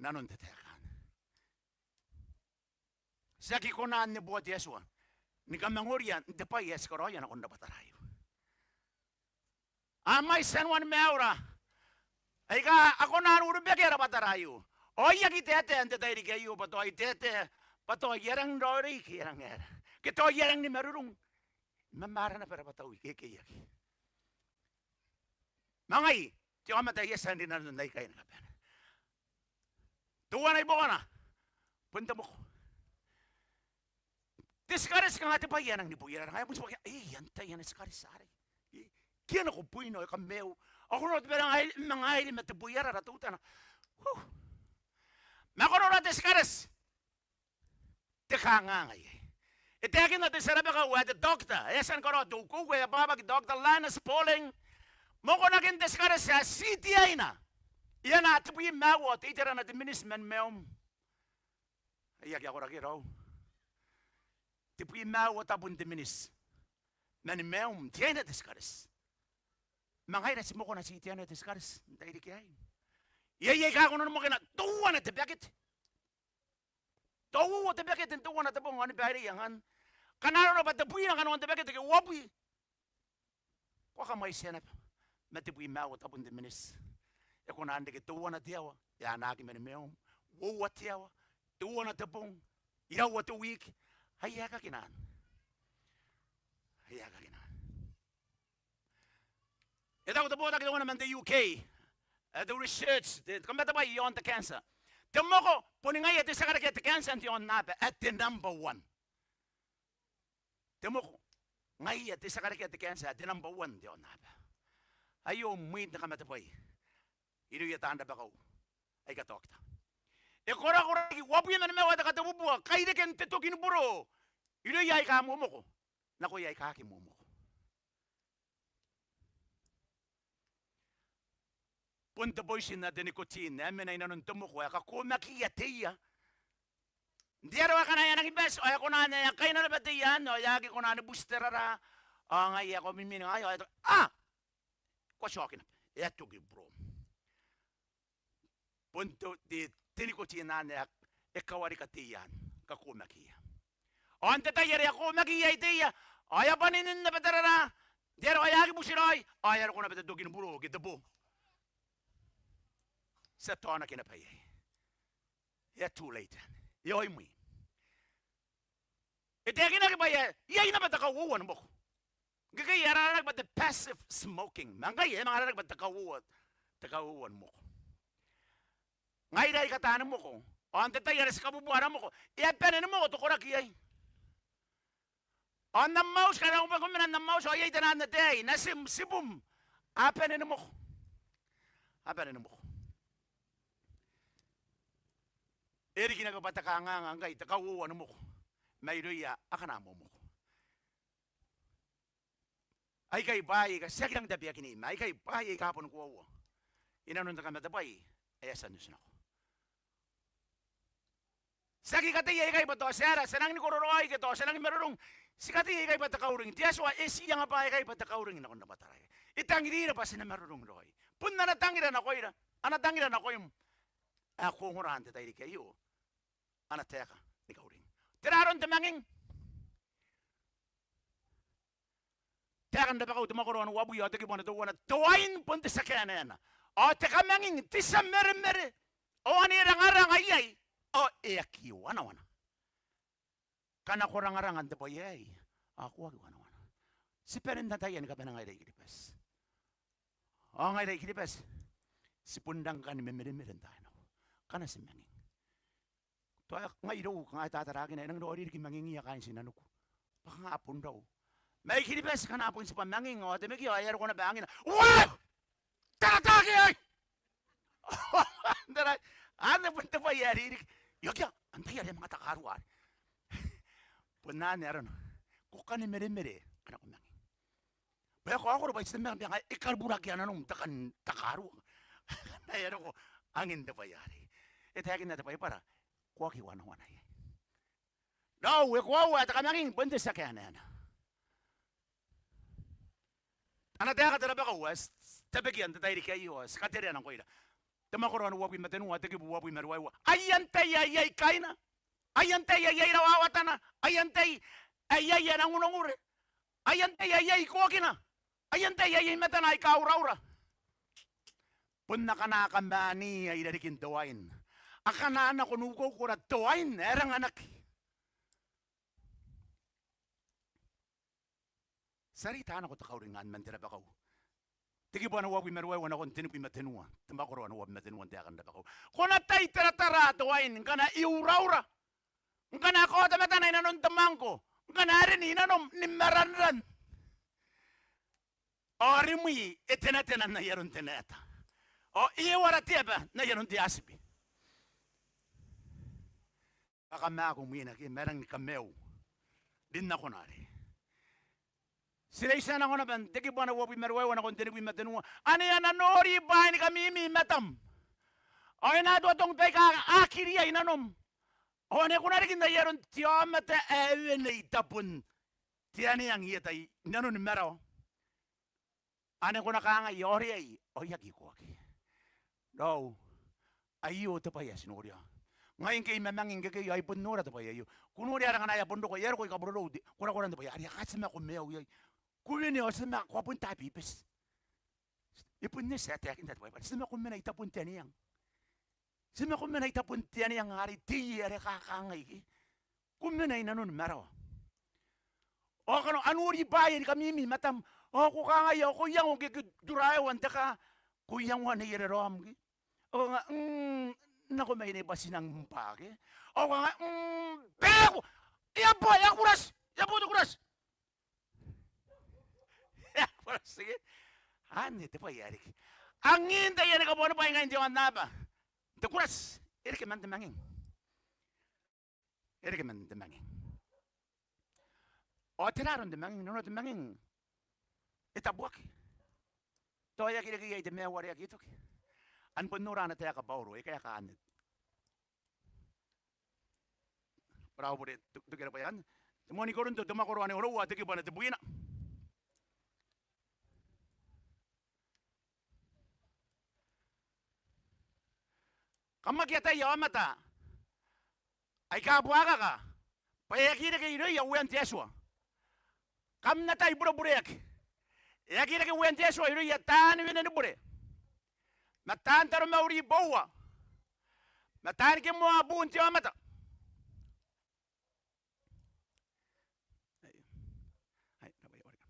nanon te taeka anne. Ti aki kona n neboa te Atua ni kamangoria n te bwai ae ti karaoia nakon rabwatara aio. A mwaiti anuan maiura aika a kona n urubakea rabwatara aio. Ao I aki taetae n te tairiki aio bwa tao I taetae bwa tao I a rangi n raoiroi ke I a rangi n aera, ke tao I a rangi ni marurung. I mamaara naba rabwatau ikekei, I aki. Ma ngai te aomata ae I a tia n rinanon aikai ni kabane. Teuana i buakona bon te moko. Te tikareti, kanga te bwai ae nang ni buiarara. Ngaia bon tibwa, e, antai ana tikareti arei? E, ke e nako bwina ao e kamaiu. Ao ko noora te bwai ae e manga airi ma te buiarara teutana. Huh. Ma ko noora te tikareti, te kanganga iai. E taekinna te tia rabakau ae te doctor ae e a tia ni karaoa te ukeuke ae abwabwaki, Doctor Linus Pauling, mokonakin te tikareti ae titiaina, e anaa tebwi ma aua ao te iterana te miniti mani maium. Ai aki akoraki raou. Tebwi ma aua tabun te miniti mani maium, titiaina te tikareti. Ma ngaira ti mokona titiaina te tikareti n tairiki aei. Iai aika a kona ni mokina teuana te bakete. Tao uoua te bakete n teuana te bong ao ni baireia ngkanne. Ngkana arona bwa tebwina kanoan te bakete ke uabwi, ko a kamwaitia naba. Ma tebwi ma aua tabun te miniti. E kona n reke teuana te aoa e anaaki mani maium, uoua te aoa, teuana te bong, iraua te wiki. Ai aekakin anne. Ai aekakin anne. E taku te botaki teuana man te U K, e, te research, te, te kamatebwai iaon te cancer. Te moko boni ngaia te tia karekea te cancer n te aonnaba, ae te number one. Te moko ngaia te tia karekea te cancer, ae te number one n te aonnaba. Aio mwin te kamatebwai irouia taan rabakau aika doctor. E korakora riki uabwi ma nimaua te katebubua kaireken te toki ni buro irouia aika momoko nakoia aika aki momoko. Bon te poison ae te nicotine ae mena inanon te moko ae kakomakiia te ia. N te aro ae ngkana e a nangi bati ao e kona n ae e a kaina naba te ia anne ao e aki kona ni buti te raraa. Ao ngaia ae ko mimina ngaia ao e taku, a, ko a tioki naba, e a toki burom. Bon te, te, te nicotine anne ae e kawarika te ia anne, kakomakiia. Ao n te tai are e a komaki iai te ia ao e a bwaninnin naba te raraa n te aro ae e aki buti raoi ao e a roko naba te toki ni buro ke te bo. Ti a taonaki naba iai. E a too late anne. E a imwi. E taekinaki bwa iai, iai naba te kauoua ni moko. Ngkekei e aranaki bwa te passive smoking. Ma ngkai e manga aranaki bwa te kauoua, te kauoua ni moko. Ngaira aika taani moko, ao n te tai are ti kabubua ara moko, e a bane ni moko te koraki iai. Ao n am auti, ngkana ko mena n am auti ao iai tenaan ataei, natim, tibum, a bane ni moko. A bane ni moko. E riki naba bwa te kanganga ngkai te kauoua ni moko mairouia akana momoko. Aikai bwaai aika ti aki rangi n tabeakinna, ma aikai bwaai aika boni koaua inanon te kamatebwai ae e a tia n otinako. Ti aki kateia ikai bwa tao ti aera, ti a nangi ni kororaoi ke tao ti a nangi marurung. Ti kateia ikai bwa te kauring. Te Atua e tii anga bwaai aikai bwa te kauring nakon rabwatara aikai. E tangirira bwa ti na marurung raoi. Bon ana tangira nakoira, ana tangira nakoim ae ko ongora n te tairiki aio, ana taeka ni kauring. Tera aron te manging? Taeka n Rabakau te mwakoro ae uabwi ao te kibu ae teuana: Te uain bon te tia kaenaena, ao te kamanging te tia meremere, ao ane rangaranga iai ao e aki wanawana. Ngkana ko rangaranga n te bwai aei ao ko aki wanawana. Ti bane n ataia ni kabane ngaira I-Kiribati. Ao ngaira I-Kiribati ti bon rang kan memeremere n taai nako ngkana ti manging. Tao ngai irou kanga e tatarakina, e nangi raoiroi riki mangingiia kaain tinaniku. Bwa kanga bon rau. Mai Kiribati ngkana bon tibwa manging ao te meki ao e a roko naba angina. Uaa! Tarataake aei! N tarai, anne bon te bwai ae riki. Iokia, antai are e manga takarua are. Bon anne arona. Ko kani meremere ngkana ko manging. Bwa e kaokoro bwa e titeboo bwa e kaburaki nanom te kan takarua. N na e a roko angin te bwai arei. E taekinna te Baibara, ko aki wanawana iai. Raou, e koaua ae te kamanging bon te tia kaenaena. Ana taeka te rabakau ae ti tabekia n te tairiki aio, ti katerea nakoira. Te mwakoro ae uabwi ma tenua, te kibu uabwi ma ruaiwa. Ai antai ae iai kaina? Ai antai ae iai rawawatana? Ai antai ae iai ana ngunongure? Ai antai ae iai ikokina? Ai antai ae iai matana aika uraura? Bon akana kamania irarikin te wain. Akana a nako n ukoukora te wain ae ranganaki. Ti a reita nako te kauring anne man te rabakau. Te kibu ae uabwi ma ruaiwa nakon tenibwi ma tenua. Te mwakoro ae uabwi ma tenua n taekan rabakau. Ko na tai taratara te wain ngkana e uraura. Ngkana e kaota matana i nanon te mwangko. Ngkana e rin i nanom ni maranran. Ao rimwi e tenatena n ai aron te naeta. Ao e wara te aba n ai aron te atibi. Bwa kamaaku mwina ke, ma e rangi ni kamaiu rin nakona arei. Ti reitia nako naba n te kibu ae uabwi ma ruaiwa nakon tenibwi ma tenua. Ane a na nori bwaai ni kamimi i matam. Ao e na atoatong baika a aki ria i nanom. Ao ane ko na riki n ai aron te aomata ae wene i tabon te aneang i eta i nanoni marawa. Ane ko na kangai, ao oreai, ao I aki ikoaki. Raou, aio te bwai ae ti noria. Ngai ngke I mamanging ikekei ao I bon nora te bwai aio. Ko noria are ngkana e a bon roko, e a roko ae kabororou te korakoran te bwai arei, ao ti mako maiu iai. Ko wene ao ti mako, ko a bon tabibeti. E bon eti ae taekinna te Baibara, ti mako mena i tabon te aneang. Ti mako mena i tabon te aneang arei, te ie are kakangai ke. Ko mena i nanoni marawa. Ao ngkana a nori bwaai ni kamimi i matam, ao ko kangai, ao ko iango ngke ko turaewa n te kaa, ko iangoa neiere raom ke. Ao ko kangai, mm, nako mai nei bwa ti nang bwa ke. Ao ko kangai, mm, beku! E a bo, e a kurati, e a bo te kurati. E a kurati ke. Anne te bwai ae riki. Angin taian kabuanibwai ngaira n te aonnaba. Te kurati e reke man te manging. E reke man te manging. Ao tera aron te manging? Nanona te manging e tabuaki. Tao e aki reke iai te maiu are aki toki. Ao bon nora ana taeka Bauro, e kaeka anne. Bwa raou bure, to-, tokira bwa iai anne. Te moan I Korinto, te mwakoro ae onoua, te kibu ae tebwina. Kam aki ataia aomata aika buakaka, bwa e aki reke irouia uean te Atua. Kam na tai burebureaki. E aki reke uean te Atua irouia taani wene ni bure, ma taan taromauri boua, ma taani kimoa buun te aomata. Ai, ai, raba, raba, raba.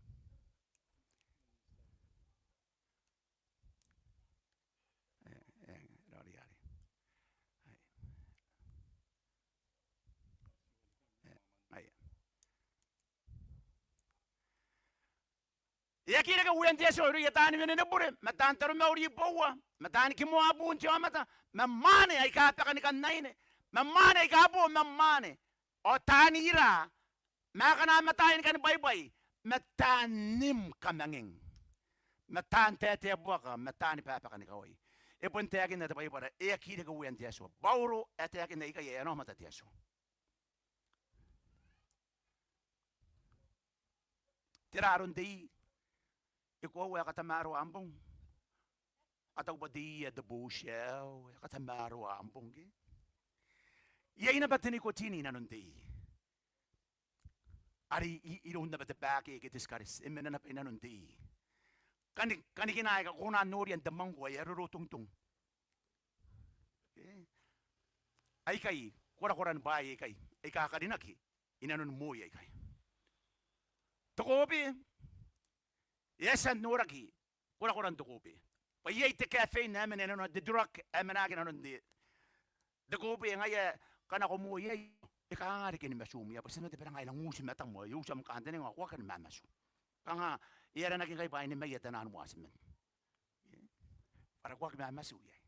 E, e, raori arei. Ai. E, ai. E aki reke uean te Atua irouia taani wene ni bure, ma taan taromauri boua, ma taani kimoa buun te aomata, ma mwaane aika baka ni kan aine, ma mwaane aika bo, ma mwaane. Ao taani ira, ma akana mataai ni kani bwaibwai, ma taan nimkamanging, ma taan taetae buaka, ma taani babakanikawai. E bon taekinna te Baibara, e aki reke uean te Atua. Bauro e taekinna ikai ae ana aomata te Atua. Tera aron te ii? E koaua ae katamaroa am bong. A taku bwa te ii ae te bouti ae, e katamaroa am bong ke. Iai naba te nicotine i nanon te ii. Are i, i, iroun naba te bake ke te sikareti, e mena naba i nanon te ii. Kani, kanikina aika ko na noria n te mwangko ae e rorotongitong. Ke? Aikai, korakoran bwaai aikai aika karinaki i nanoni moi aikai. Te kobe, e a tia n noraki korakoran te kobe. Bwa iai te caffeine ae mena i nanona, te drug ae manaaki i nanon te, te kobe, ngaia ngkana ko moi iai, E kanga reken matum iai, bwa ti na noti bwa e rang ae e nang uti matam ao e uti am kantaninga ao ko aki kan mamatu. Kanga e aranaki ngkai bwa e nimaia taian watchman. Bwa are ko aki mamatu iai.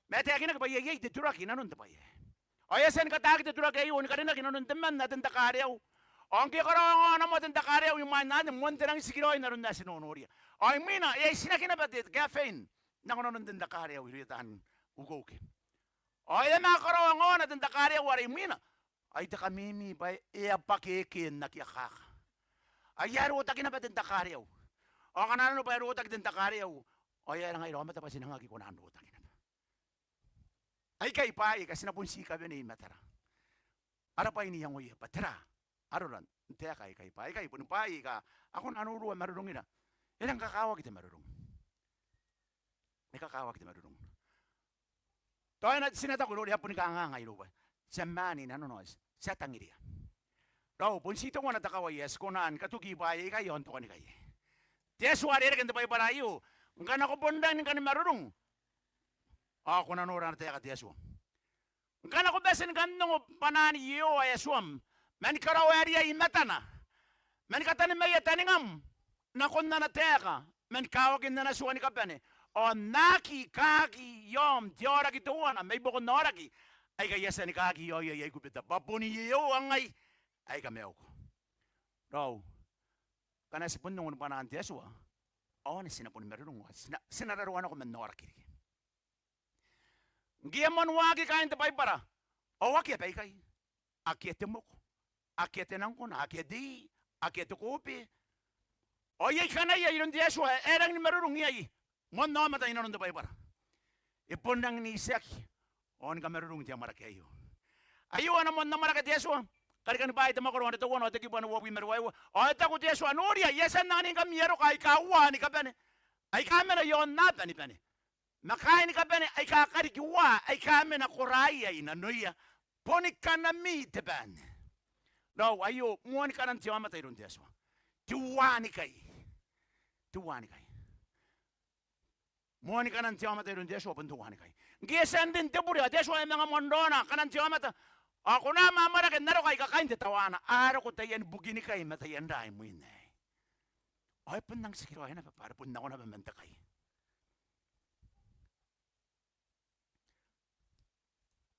Ma e taekinaki bwa iai, iai te turaki inanon te bwai aei. Ao e a tia ni kataaki te turaki aio ni karinaki inanon temanna ae ten te kaareau. Ao ngke e karaoa ngaana moa ten te kaareau imwain anne, moan te nang tikiraoi n aron ae ti nonoria. Ao imwina e a itinaki naba te caffeine nako nanon ten te kaareau irouia taan ukeuke. Ao e a manga karaoa ngaana ten te kaareau are imwina, ai te kamimi bwa e a bwaka eke n aki akaka. Ai e a rotaki naba ten te kaareau. Ao ngkana arona bwa e rotaki ten te kaareau, ao e aera ngaira aomata bwa ti nang aki kona n rotaki naba. Aikai bwaai aika ti na bon tii kawenei i matara. Ara bwai n iangoia bwa tera arora n taeka aikai, bwa aikai boni bwaai aika a kona n urua marurungira. E rang kakawaki te marurung. E kakawaki te marurung. Tao e na, ti na taku iroura, e a boni kanganga irou bwa ti a mani nanona, ti a tangiria. Raou, bon tii teuana te kawai ae ti kona ni katoki bwaai aikai ao n tokanikai. Te Atua are e reke n te Baibara aio, ngkana ko bon rangi ni kan marurung, ao ko na nora ana taeka te Atua. Ngkana ko bati ni kan ongo bwanaan Iehova ae Atuam, ma ni karaoa riai i matana, ma ni katanimaia taningam nakon ana taeka, ma ni kawakin ana tua ni kabane, ao n aki kaaki i aom te aoraki teuana mai buakon aoraki aika I a tia ni kaaki i aoia iai Kubeta, bwa bon Iehova ngai ae I kamaiuko. Raou, ngkana ti bon ongo ni bwanaan te Atua, ao anne ti na boni marurung, ao ti na, ti na raroa nako man aoraki riki. Ngke e a moan waaki kaain te Baibara, ao akea baikai. Akea te moko, akea te nangkona, akea te ii, akea te kobe. Ao iai kanaia iroun te Atua ae e rangi ni marurung iai moan aomata inanon te Baibara. E bon rangi n itiaki ao ni kamarurung te amwarake aio. Aio ana moan amwarake te Atua. Karikani Bwaai te mwakoro ae teuana ao te kibu ae uabwi ma ruaiwa. Ao e taku te Atua, noria, I a tia n anganingkami aroka aika uaa ni kabane, aika mena i aon abanibane, ma kaaini kabane aika kariki uaa, aika mena koraaia i nanoia, boni kanami te baan. Raou, aio moani kanan te aomata iroun te Atua. Te uaa ni kai. Te uaa ni kai. Moani kanan te aomata iroun te Atua bon te uaa ni kai. Ngke e a tia n rin te bure ao te Atua e manga moan raona kanan te aomata, ao ko na amwamwarake n aroka aika kain te tawaana, a roko taiani bukinikai ma taian raa imwin aei. Ao e bon nang tikiraoi naba bwa are bon nako naba man te kai.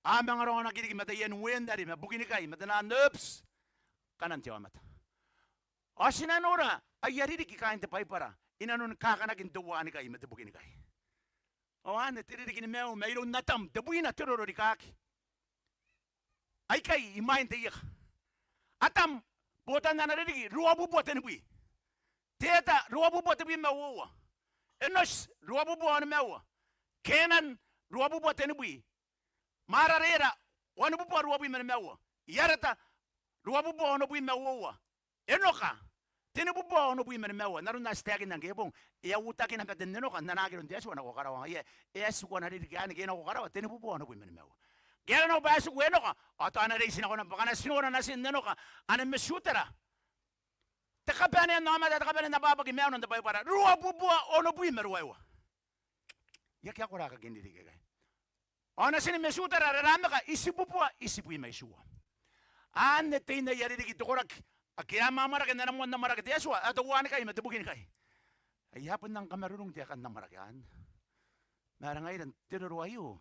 A manga raonaki riki ma taiani weenari ma bukinikai ma taian herbs kanan te aomata. Ao ti na nora aia ririki kaain te Baibara inanoni kakanakin te uaa ni kai ma te bukinikai. Ao anne te ririki ni maiu mairoun Atam, tebwina te roro rikaaki. Aikai imwain te ieka. Atam, botan ana ririki, ruabubua tenibwi. Teta, ruabubua tebwi ma uoua. Enoti, ruabubua onimaua. Kenan, ruabubua tenibwi. Maararera, wanibubua ruabwi ma nimaua. Iareta, ruabubua onobwi ma uoua. Enoka, tenibubua onobwi ma nimaua. N aron ae ti taekinna ngke bong, e a uotaki naba ten Enoka n anaaki iroun te Atua nako karawa. Ngaia e a tiku ana ririki anne ngke e nako karawa, tenibubua onobwi ma nimaua. Ngke e a nako bwa e tiku Enoka, ao tao ana reiti nako naba, bwa ngkana ti nora natin Enoka, ana metiutara, te kabanea n aomata, te kabanea n abwabwaki maiuna n te Baibara, ruabubua onobwi ma ruaiwa. I aki akora kakin ririki aikai. Ao natin metiutara are Rameka, itibubua itibwi ma itiua. Anne tein aia ririki te koraki ake a amwamwarake n ana moan amwarake te Atua ae te uaa ni kai ma te bukinikai. Ai a bon nang kamarurung te aeka n amwarake anne. Ma are ngaira n te roro aio,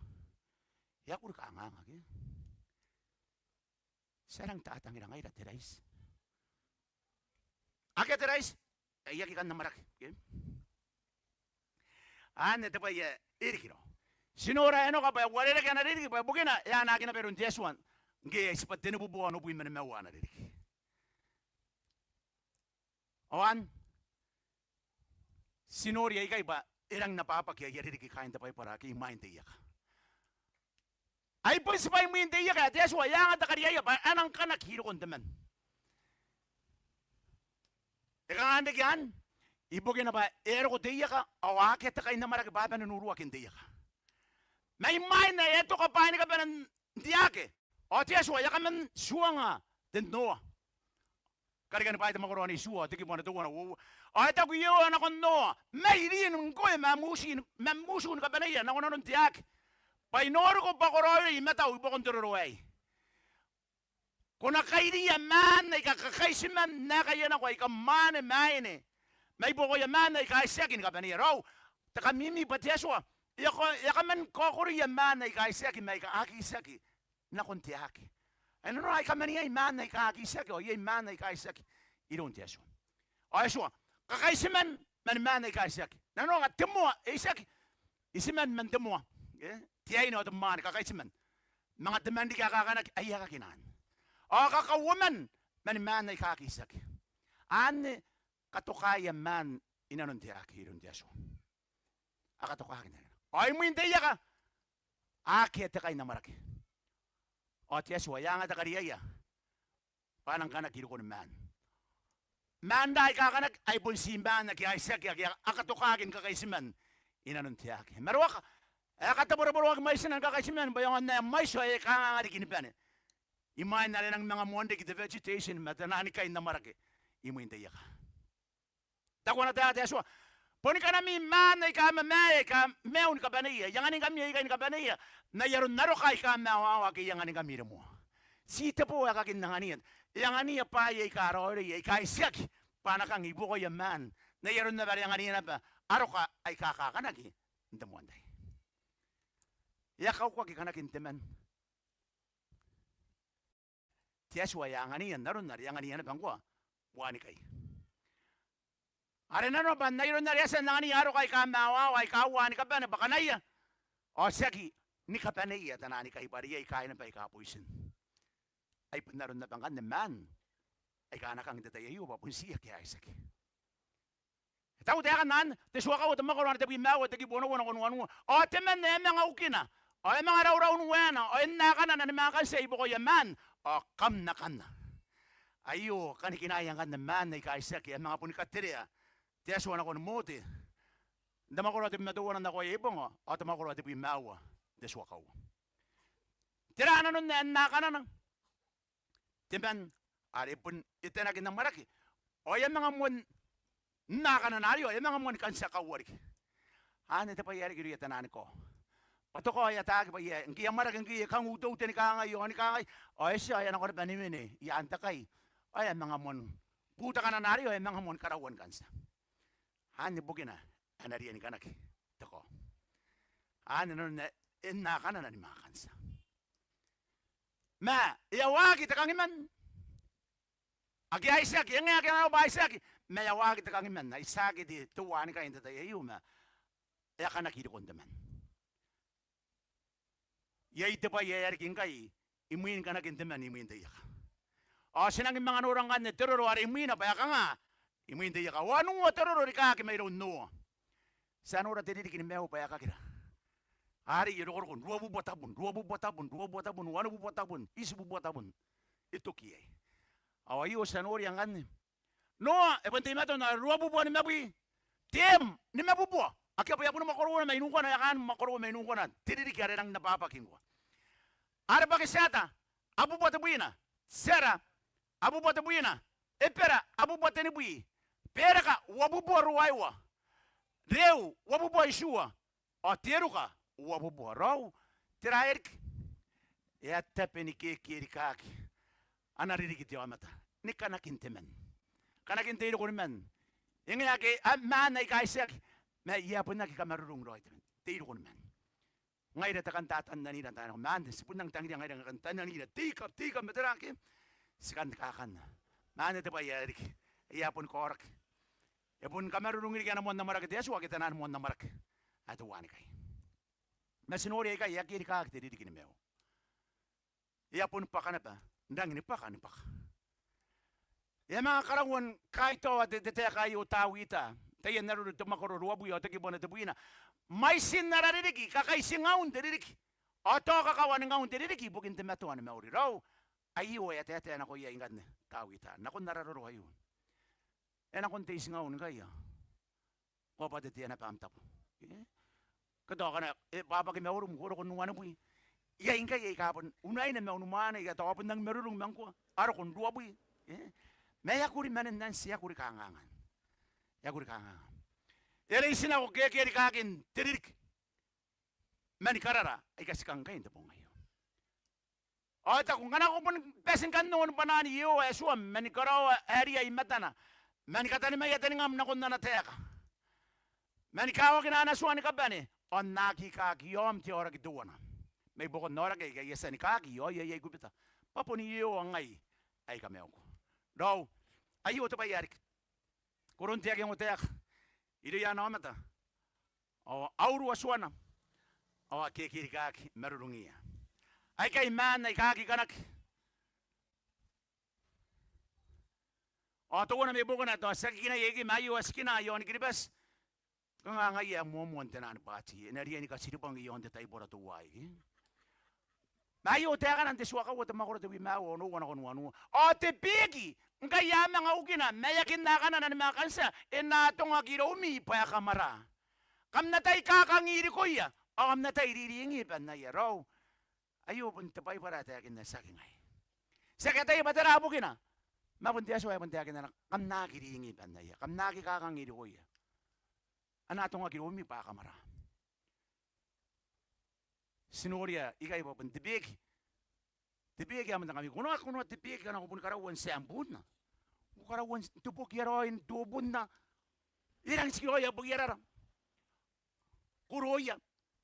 e a kuri kanganga ke? Ti a rang tatangira ngaira te raiti. Akea te raiti, e aki kan amwarake ke? Anne te bwai ae e riki raou. Ti nora Enoka bwa e uarereke ana ririki bwa bukina e anaaki naba iroun te Atua ngke e tibwa tenibubua onobwi ma nimaua ana ririki. Ao anne ti nori aikai bwa e rangi n abwabwaki aia ririki kaain te Baibara ake imwain te ieka. Ai bon tibwa imwin te ieka ae te Atua e a anga te kariaia bwa e nang kanaki i rokon te man. E kanga n reke anne? Ibukina bwa e a roko te ieka ao akea te kai n amwarake bwa a bane n uruaki n te ieka. Ma imwain ae e a toka bwaai ni kabane n te aake, ao te Atua e a kaman tuanga ten Noa. Karikani Bwaai te mwakoro ae itiua ao te kibu ae teuana uoua. Ao e taku Iehova nakon Noa, mai rin ngkoe ma am utu ni, ma am utu ni kabaneia nako nanon te aake, bwa I noriko bwa ko raoiroi i matau i buakon te roro aei. Ko na kairiia maan aika kakaitiman n aekaia nako aika mwaane ma aine mai buakoia maan aika itiaki ni kabaneia. Raou, te kamimi bwa te Atua e a ko-, e a kaman kaokoria maan aika itiaki ma aika aki itiaki nakon te aake. Ae nanona e kamaniai maan aika aki itiaki ao iai maan aika itiaki iroun te Atua. Ao e tuai kakaitiman man maan aika itiaki. Nanona te moa e itiaki, itiman man te moa, e, te aine ao te mwaane, kakaitiman. Manga temanna riki aika kakanaki aia kakinaan. Ao kakauoman man maan aika aki itiaki. Anne katokaia maan inanon te aake iroun te Atua. A katokaki n aron. Ao imwin te ieka akea te kai n amwarake. Ao te Atua e a anga te kariaia bwa a nang kanaki irikon maan. Maan ra aika kakanaki ai bon ti maan ake a itiaki ake a katokaki ni kakaitiman inanon te aake. Maroaka, e a kataboroboroaki mwaitina ni kakaitiman bwa e aonga n ae mwaiti ao e kanganga riki ni bane imwain are e nang manga moan riki te vegetation ma te naan kai n amwarake imwin te ieka. Taku ana taeka te Atua, boni kanami maan aika mamaea aika maiu ni kabaneia. I anganingkami aikai ni kabaneia n ai aron aroka aika mawawa ake I anganingkami iremoa. Ti te bo ae kakin angania. E angania bwaai aika raoiroi aika itiaki bwa a na kang i buakoia maan n ai aron naba are e angania naba aroka aika kakanaki n te moan tai. E a kauaki kanakin te man. Te Atua e a angania n aron are e angania naba ngkoa uanikai. Are nanona bwa n ai aron are e a tia n angania aroka aika mawawa aika uaa ni kabane bwa kanaia, ao tiaki ni kabaneia te naan kai bwa are iai kaain naba aika boitin. Ai bon aron naba ngkanne maan aika a na kang n te tai aio bwa bon ti ake a itiaki. E taku taekan anne, te Tua Kaua, te mwakoro are tebwi ma aua, te kibu onoua nakon wanua. Ao te man ae e manga ukina, ao e manga raurau n uaena, ao e na kanana ni mwakantia i buakoia maan, ao kam na kanna. Aio kanikinaia ngkanne maan aika itiaki ae manga boni katerea te Atua nakon Mote n te mwakoro ae tebwi ma teuana n Nakoaia Ibonga, ao te mwakoro ae tebwi ma aua n te Tua Kaua. Tera nanon ae e na kanana? Te man are e bon etanaki n amwarake, ao e a manga moan n na kanana arei, ao e a manga moan kan tia kaua riki. Anne te bwai ae riki irouia te naan kao. Bwa te kao e ataaki bwa e a, ngke e amwarake, ngke e kang uteute ni kangai ao ni kangai, ao e tia, ao e a nako naba ni wene i aan te kai, ao e a manga moan buta kanana arei, ao e a manga moan karaua ni kan tia. Anne bukina ae e na riai ni kanaki te kao. Anne nanon ae e na kanana ni manga kan tia. Ma e a waaki te kangiman. Ake a itiaki, e ngae ake a na nako bwa a itiaki, ma e a waaki te kangiman. Ai tiaki te, te uanikai n te tai aio, ma e a kanaki irikon te man. Iai te bwai ae e a riki ngkai imwin kanakin te man imwin te ieka. Ao ti nangi manga nora ngkanne te roro are imwina bwa e kanga imwin te ieka. Wanua te roro rikaaki mairoun Noa. Ti a nora te ririki ni maiu bwa e kakira. Arei e rokoroko n ruabubua tabun, ruabubua tabun, ruabubua tabun, wanibubua tabun, itibubua tabun. E toki iai. Ao aio ti a noria ngkanne. Noa e bon teimatoa n ruabubua nimabwi. Tem, nimabubua. Akea bwa e a bon mwakoroua mai nuukana, e a kaan mwakoroua mai nuukana te ririki are e rangi n abwabwaki ngkoa. Are bwaki Tieta, abubua tebwina. Tera, abubua tebwina. Ebera, abubua tenibwi. Bereka, uabubua ruaiwa. Reu, uabubua itiua. Ao Teruka, uabubua. Raou, tera ae riki? E a tabe ni kekerikaaki ana ririki te aomata ni kanakin te man. Kanakin te iriko ni man. E ngae ake a maan aika itiaki, ma e a bon aki kamarurung raoi te man. Te iriko ni man. Ngaira te kan tatannanira n taai nako. Ma anne ti bon nang tangiria ngaira ngkai n tatannanira. Te ika, te ika ma tera ake ti kan kakanna. Ma anne te bwai ae riki. E a boni kaoraki. E boni kamarurung riki ana moan amwarake te Atua ke te naan moan amwarake ae te uanikai. Ma ti noria ikai e a kerikaaki te ririki ni maiu. E a boni bwaka naba, n rangi ni bwaka, ni bwaka. E a manga karaua ni kaitaoa te, te taeka aio Tawita, taian Areru te mwakoro ruabwi ao te kibu ae tebwina. Mwaitin ara ririki, kakaitingaun te ririki. Ao tao kakawaningaun te ririki ibukin te matoa ni mauri. Raou, aio ae e taetae nako iai ngkanne Tawita nakon ara roro aio. E nakon te itingaun ngkai ao ko a bwatete naba am tabo. E? Ke tao ngkana e bwabwaki maurum ko roko n uanibwi. Iai ngkai aika bon unaine ma unimwane, aika tao a bon nang marurung ma ngkoa, a roko n ruabwi. E? Ma e a kuri manen anti, e a kuri kangangan. E a kuri kangangan. E reitinako kekerikaakin te ririki mani karara aika ti kang ngkai n te bong aio. Ao e taku, ngkana ko boni bati ni kan ongo ni bwanaan Iehova Atuam, ma ni karaoa ae riai i matana, ma ni katanimaia taningam nakon ana taeka, ma ni kawakina ana tua ni kabane, ao N na aki kaaki i aom te aoraki teuana mai buakon aoraki aika I a tia ni kaaki i aoia i Aikubita, bwa bon Iehova ngai ae I kamaiuko. Raou, aio te bwai ae riki. Koron te aki ongotaeka irouia ana aomata, ao a urua tuana, ao a kekerikaaki marurungiia. Aikai maan aika aki kanaki. Ao teuana mai buakona, tao ti aki kinai aikai, ma aio ae ti kina i aon Kiribati. Kanga ngaia ae moamoan te naan bwaati, e na riai ni katiribwang i aon te taibora teuaei. Ma aio taekana n te tua kaua, te mwakoro tebwi ma aua, onoua nakon wanua. Ao te beeki, ngkai a manga ukina, ma e aki n akanana ni manga kan tia, e na atongaki iroumi bwa e kamwara. Kam na tai kakangi irikoia, ao kam na tai riringi bannaia. Raou, aio bon te Baibara ae taekinna, tiaki ngai. Ti aki ataia bwa tera bukina, ma bon te Atua ae bon taekinna, kam na aki ringi bannaia, kam na aki kakangi irikoia. A na atongaki iroumi bwa a kamwara. Ti noria ikai bwa bon te beeki. Te beeki ae moan te kami. Ko noa, ko noa te beeki ngkana ko boni karaua n tiambuuna. Ko karaua n tobokia raoi n tobunna. E rangi n tikiraoi ae boki arara. Ko rooia.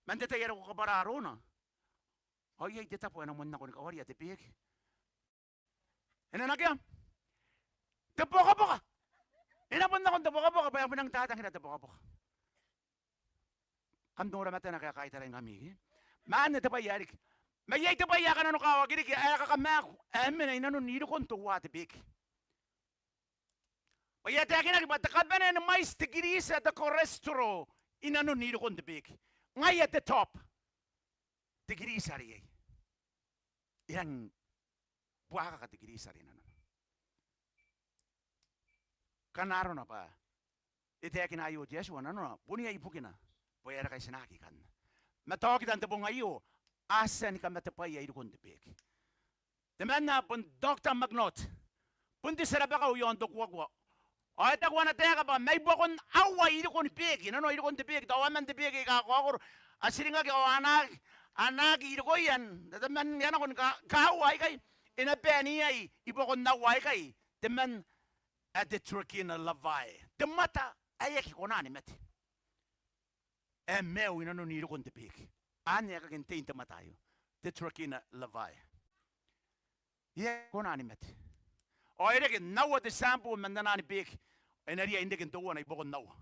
Man te tai are ko kabwara aroona, ao iai te tabo ae na moan nako ni kawaria te beeki. E na nakea te bokaboka. E na bon nako n te bokaboka, bwa e a bon nang tatangira te bokaboka. Kam nora matana ke a kaitarai ngkami, ke? Ma anne te bwai ae riki. Ma iai te bwai ae kananokawaki riki ae kakamaaku, ae mena i nanon irikon teuaa te beeki. Bwa e a taekinaki bwa te kabanea ni mwaiti, te kiriti, te cholesterol i nanon irikon te beeki. Ngaia te top. Te kiriti are iai. E rangi buakaka te kiriti are i nanona. Ngkana arona bwa e taekina aio te Atua, nanona bon iai bukina bwa e a raka i tinaki ikanne. Ma taokita n te bong aio, a tia ni kamatebwaia irikon te beeki. Temanna bon Doctor McNaught, bon te tia rabakau i aon te kuakua. Ao e taku ana taeka bwa mai buakon aua irikon beeki, nanona irikon te beeki, tao aman te beeki aika kakaokoro, a tiringaki ao a na aki, a na aki irikoia n taman e a nako ni ka, kaaua aikai, e na bae n iai i buakon aua aikai teman ae te Trachina larvae, te mwata ae aki kona ni mate, ae maiu i nanon irikon te beeki. Anne ae kakin tein te mwata aio, te Trachina larvae. E aki kona ni mate. Ao e reke n aua te tiambu man anani beeki, e na riai n reke n teuana i buakon aua.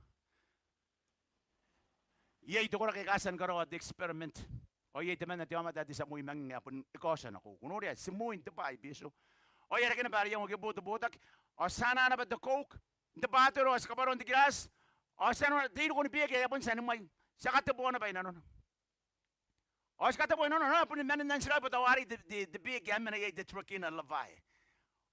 Iai te koraki aika a tia ni karaoa te experiment. Ao iai temanna te aomata ae te tia moi manging ae bon e kaotia nako. Ko noria, ti moi n te bwai Betio. Ao e a rekena bwa are iango ke botobotaki. Ao ti anaa naba te Coke n te bwatoro, ao ti kabwaroa n te kirati. Ao ti a nora te iriko ni beeki ae a bon tia ni mwai. Ti a kateboa naba i nanona. Ao ti kateboa i nanona, ao bon manin antiraoi bwa tao arei te, te, te beeki ae mena iai te Trachina larvae.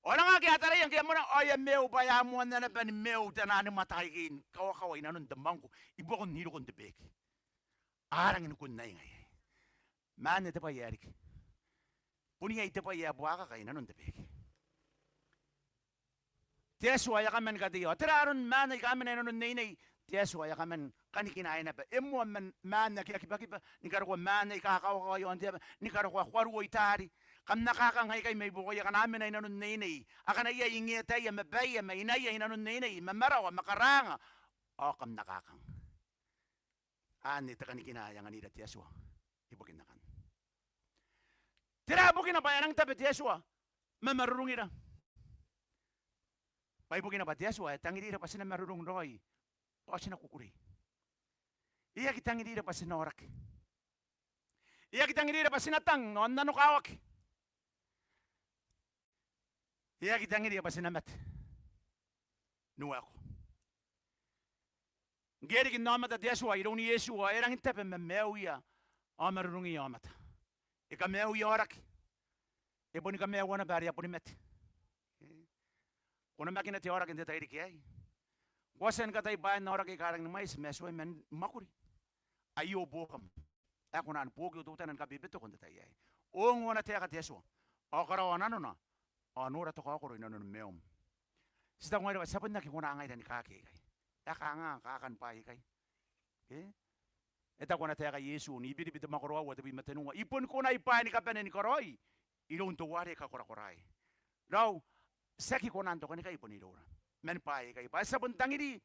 Ao e nang aki a taraia ngke e a moana, ao e a maiu bwa e a moanna naba ni maiu te anani mwata aikai ni kawakawa i nanon te mwangko i buakon irikon te beeki. A rangi ni kun ainga iai. Ma anne te bwai ae riki. Bon iai te bwai ae buakaka i nanon te beeki. Te Atua e a kaman kateia. Ao tera aron maan aika a mena i nanon neinei? Te Atua e a kaman kanikinaea naba. E moa man maan ake a kibakiba ni karokoa maan aika kawakawa i aon te aba, ni karokoa koaruo i taari. Kam na kakang aikai mai buakoia akana a mena i nanon neinei, akana iai ingetaia ma baia ma inaia i nanon neinei, ma marawa ma karaanga. Ao kam na kakang. Anne te kanikina ae anganira te Atua ibukin akanne. Tera bukina bwa e a nang tabe te Atua ma marurungira? Bwa ibukina bwa te Atua e tangirira bwa ti na marurung raoi ao ti na kukurei. E aki tangirira bwa ti na aoraki. E aki tangirira bwa ti na tang ao n nanokawaki. E aki tangiria bwa ti na mate n waeko. Ngke e riki n aomata te Atua iroun Iesu ao e rangi n tabe ma maiuia ao marurungiia aomata. E kamaiuia aoraki. E boni kamaiua naba are a boni mate. Ko namakina te aoraki n te tairiki aei? Ko a tia ni katai bwain aoraki aika rangi ni mwaiti ma e tuai man mwakuri? Aio buokam ae ko na ni buokio teutana ni kabebeteko n te tai aei. Ongo ana taeka te Atua ao karaoa nanona ao nora te kaokoro i nanon maium. Ti taku ngaira bwa ti a bon aki kona ngaira ni kaaki aikai. E a kanga kaakan bwaai aikai? E? E taku ana taeka Iesu n Ibiribi te mwakoro aua tebwi ma tenua: I boni konai bwaai ni kabane ni karaoi iroun teuare kakorakoraai. Raou, ti aki kona n tokanikai bon iroura. Man bwaai aikai bwa ti a bon tangiri,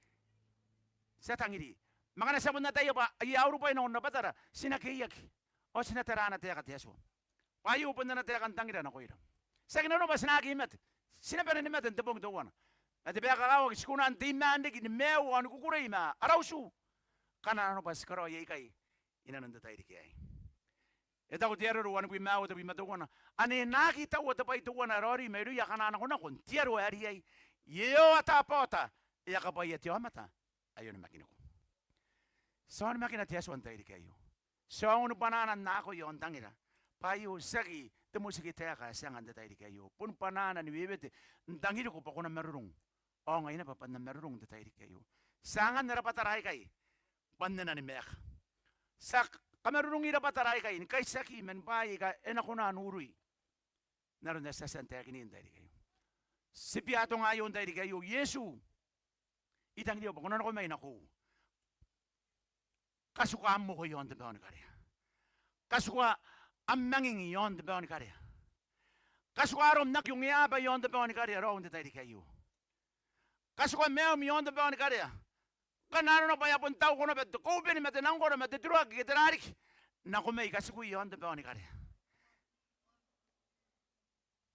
ti a tangiri. Ma ngkana ti a bon ataia bwa aia aurubwai nakon rabwatara, ti na keiaki ao ti na tara ana taeka te Atua. Bwa aio bon ana taeka n tangira nakoira. Tiaki nanona bwa ti na aki mate, ti na bane ni mate n te bong teuana. Ma te bwai ae kakawaki, ti kona n tei maan riki ni maiu ao ni kukurei ma ara utu ngkana nanona bwa ti karaoi aikai inanon te tairiki aei. E taku te Aro ruanibwi ma aua, tebwi ma teuana: Ane e na aki taua te bwai teuana ae raoiroi mairouia akana nakonako n te aro ae riai. E oota bwa oota, e a kabwaia te aomata ae onimakiniko. Ti a onimakina te Atua n te tairiki aio. Ti aonga ni bwanana n akoi ao n tangira. Bwa aio tiaki te motiki taeka ae ti anga n te tairiki aio. Bon bwanana ni wewete n tangiriko bwa ko na marurung. Ao ngai naba bwa N na marurung n te tairiki aio. Ti a anganna rabwatara aikai bwa n nena ni maeka. Ti a kamarurungi rabwatara aikai ni kaitiaki man bwaai aika e na kona n urui n aron ae ti a tia n taekinna n te tairiki aio. Ti bia atonga aio n te tairiki aio. Iesu, I tangiria bwa ko na nako mai nakoiu. Katuka am moko i aon te baonikarea. Katuka am manging i aon te baonikarea. Katuka arom n aki ongeaba i aon te baonikarea raou n te tairiki aio. Katuka maium i aon te baonikarea. Ngkana nanona bwa e a bon tauko naba te koubeni ma te nangkona ma te turuaki ke tera riki, nako mai katikui i aon te baonikarea.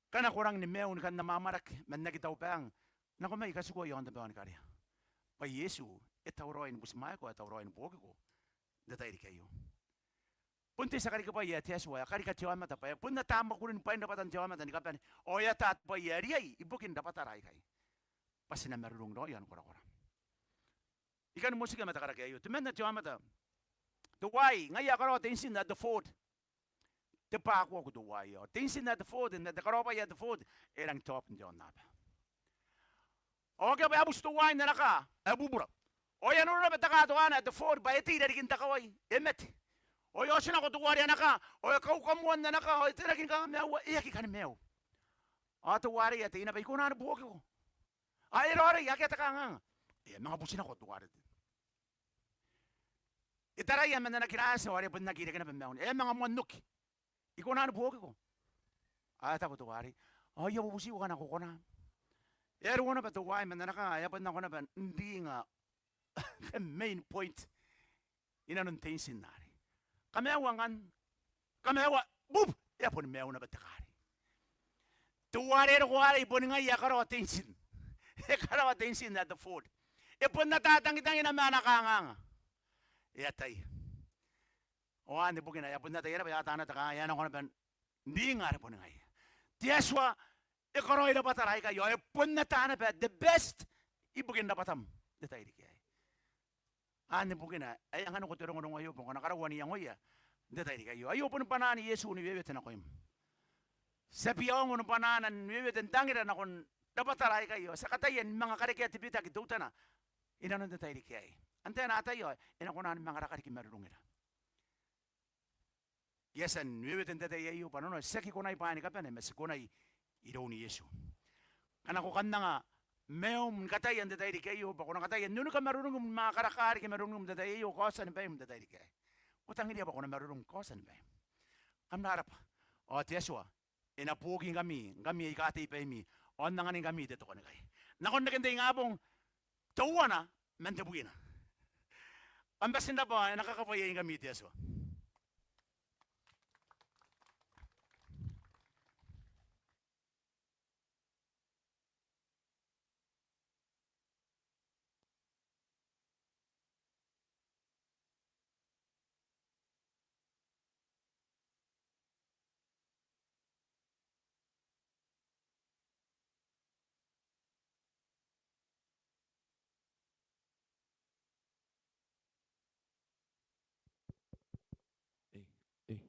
Ngkana ko rangi ni maiu ni kan amwamwarake ma n aki taubang, nako mai katikua i aon te baonikarea. Bwa Iesu e tauraoi ni butimwaeko, e tauraoi ni buokiko n te tairiki aio. Bon te tia karikibwai ae te Atua, e a karika te aomata bwa e bon ata mwakurin bwain rabwatan te aomata ni kabane ao e ata te bwai ae riai ibukin rabwatara aikai, bwa ti na marurung raoi ao ni korakora. I kan motika ma te karaki aio. Temanna te aomata, teuaei, ngaia ae karaoa te intin ae te Ford. Te bwa akoako teuaei. Ao te intin ae te Ford ma te karaobwai ae te Ford e rangi n te aobi n te aonnaba. Ao akea bwa e a buti teuaei n ana kaa ae bubura. Ao e a noora naba te kaa teuana ae te Ford bwa e tei i rarikin te kawai, e mate. Ao e a otinako teuare ana kaa ao e kaukamoan ana kaa ao e teraki ni kamaiua, e aki kan maiu. Ao teuarei e a tei naba, I kona ni buokiko? Ao e raoiroi, akea te kanganga. E a manga butinako teuare. E taraia man ana kiraati ao are bon aki reke naba maiuna, e a manga moan oki. I kona ni buokiko? Ao e taku teuarei, ao I a bubutiko ngkana ko kona. E a ruo naba teuaei man ana kaa, e a bon nako naba n ringa te main point inanon te intin arei. Kamaiua ngkanne, kamaiua, bup, e a boni maiu naba te kaa arei. Teuare e roko arei boni ngaia ae karaoa te intin. E karaoa te intin ae te Ford. E bon ata tangitangina ma ana kanganga. E ataia. Ao anne bukina, e a bon ataia naba, e a ata ana te kanganga, e a nako naba n ringa are boni ngaia. Te Atua e karaoi rabwatara aikai ao e bon ata naba the best ibukin rabwatam n te tairiki aei. Anne bukina ae e anganiko te rongorongo aio bwa ko na karaua n iangoia n te tairiki aio. Aio boni bwanaan Iesu ni wewete nakoim. Ti a bia ongo ni bwanana ni wewete n tangira nakon rabwatara aikai ao ti a kataia ni manga karekea te bitaki teutana inanon te tairiki aei. Antai ae na ataia ao e na kona ni manga raka riki marurungira. I a tia n wewete n te tai aio bwa nanona ti aki konai bwaai ni kabane ma ti konai iroun Iesu. Ngkana ko kan anga maium ni kataia n te tairiki aio bwa ko na kataia n unika marurungim ma karaka riki marurungim n te tai aio, kaotia ni baim n te tairiki aei. Ko tangiria bwa ko na marurung, kaotia ni baim. Kam na rabwa. Ao te Atua e na buokingkami, ngkami aika tei baimi, ao n anganingkami te tokanikai. Nakon reken te ingabong teuana man tebwina. Kam bati n rabwa, e na kakabwaiaingkami te Atua. Ei, ei.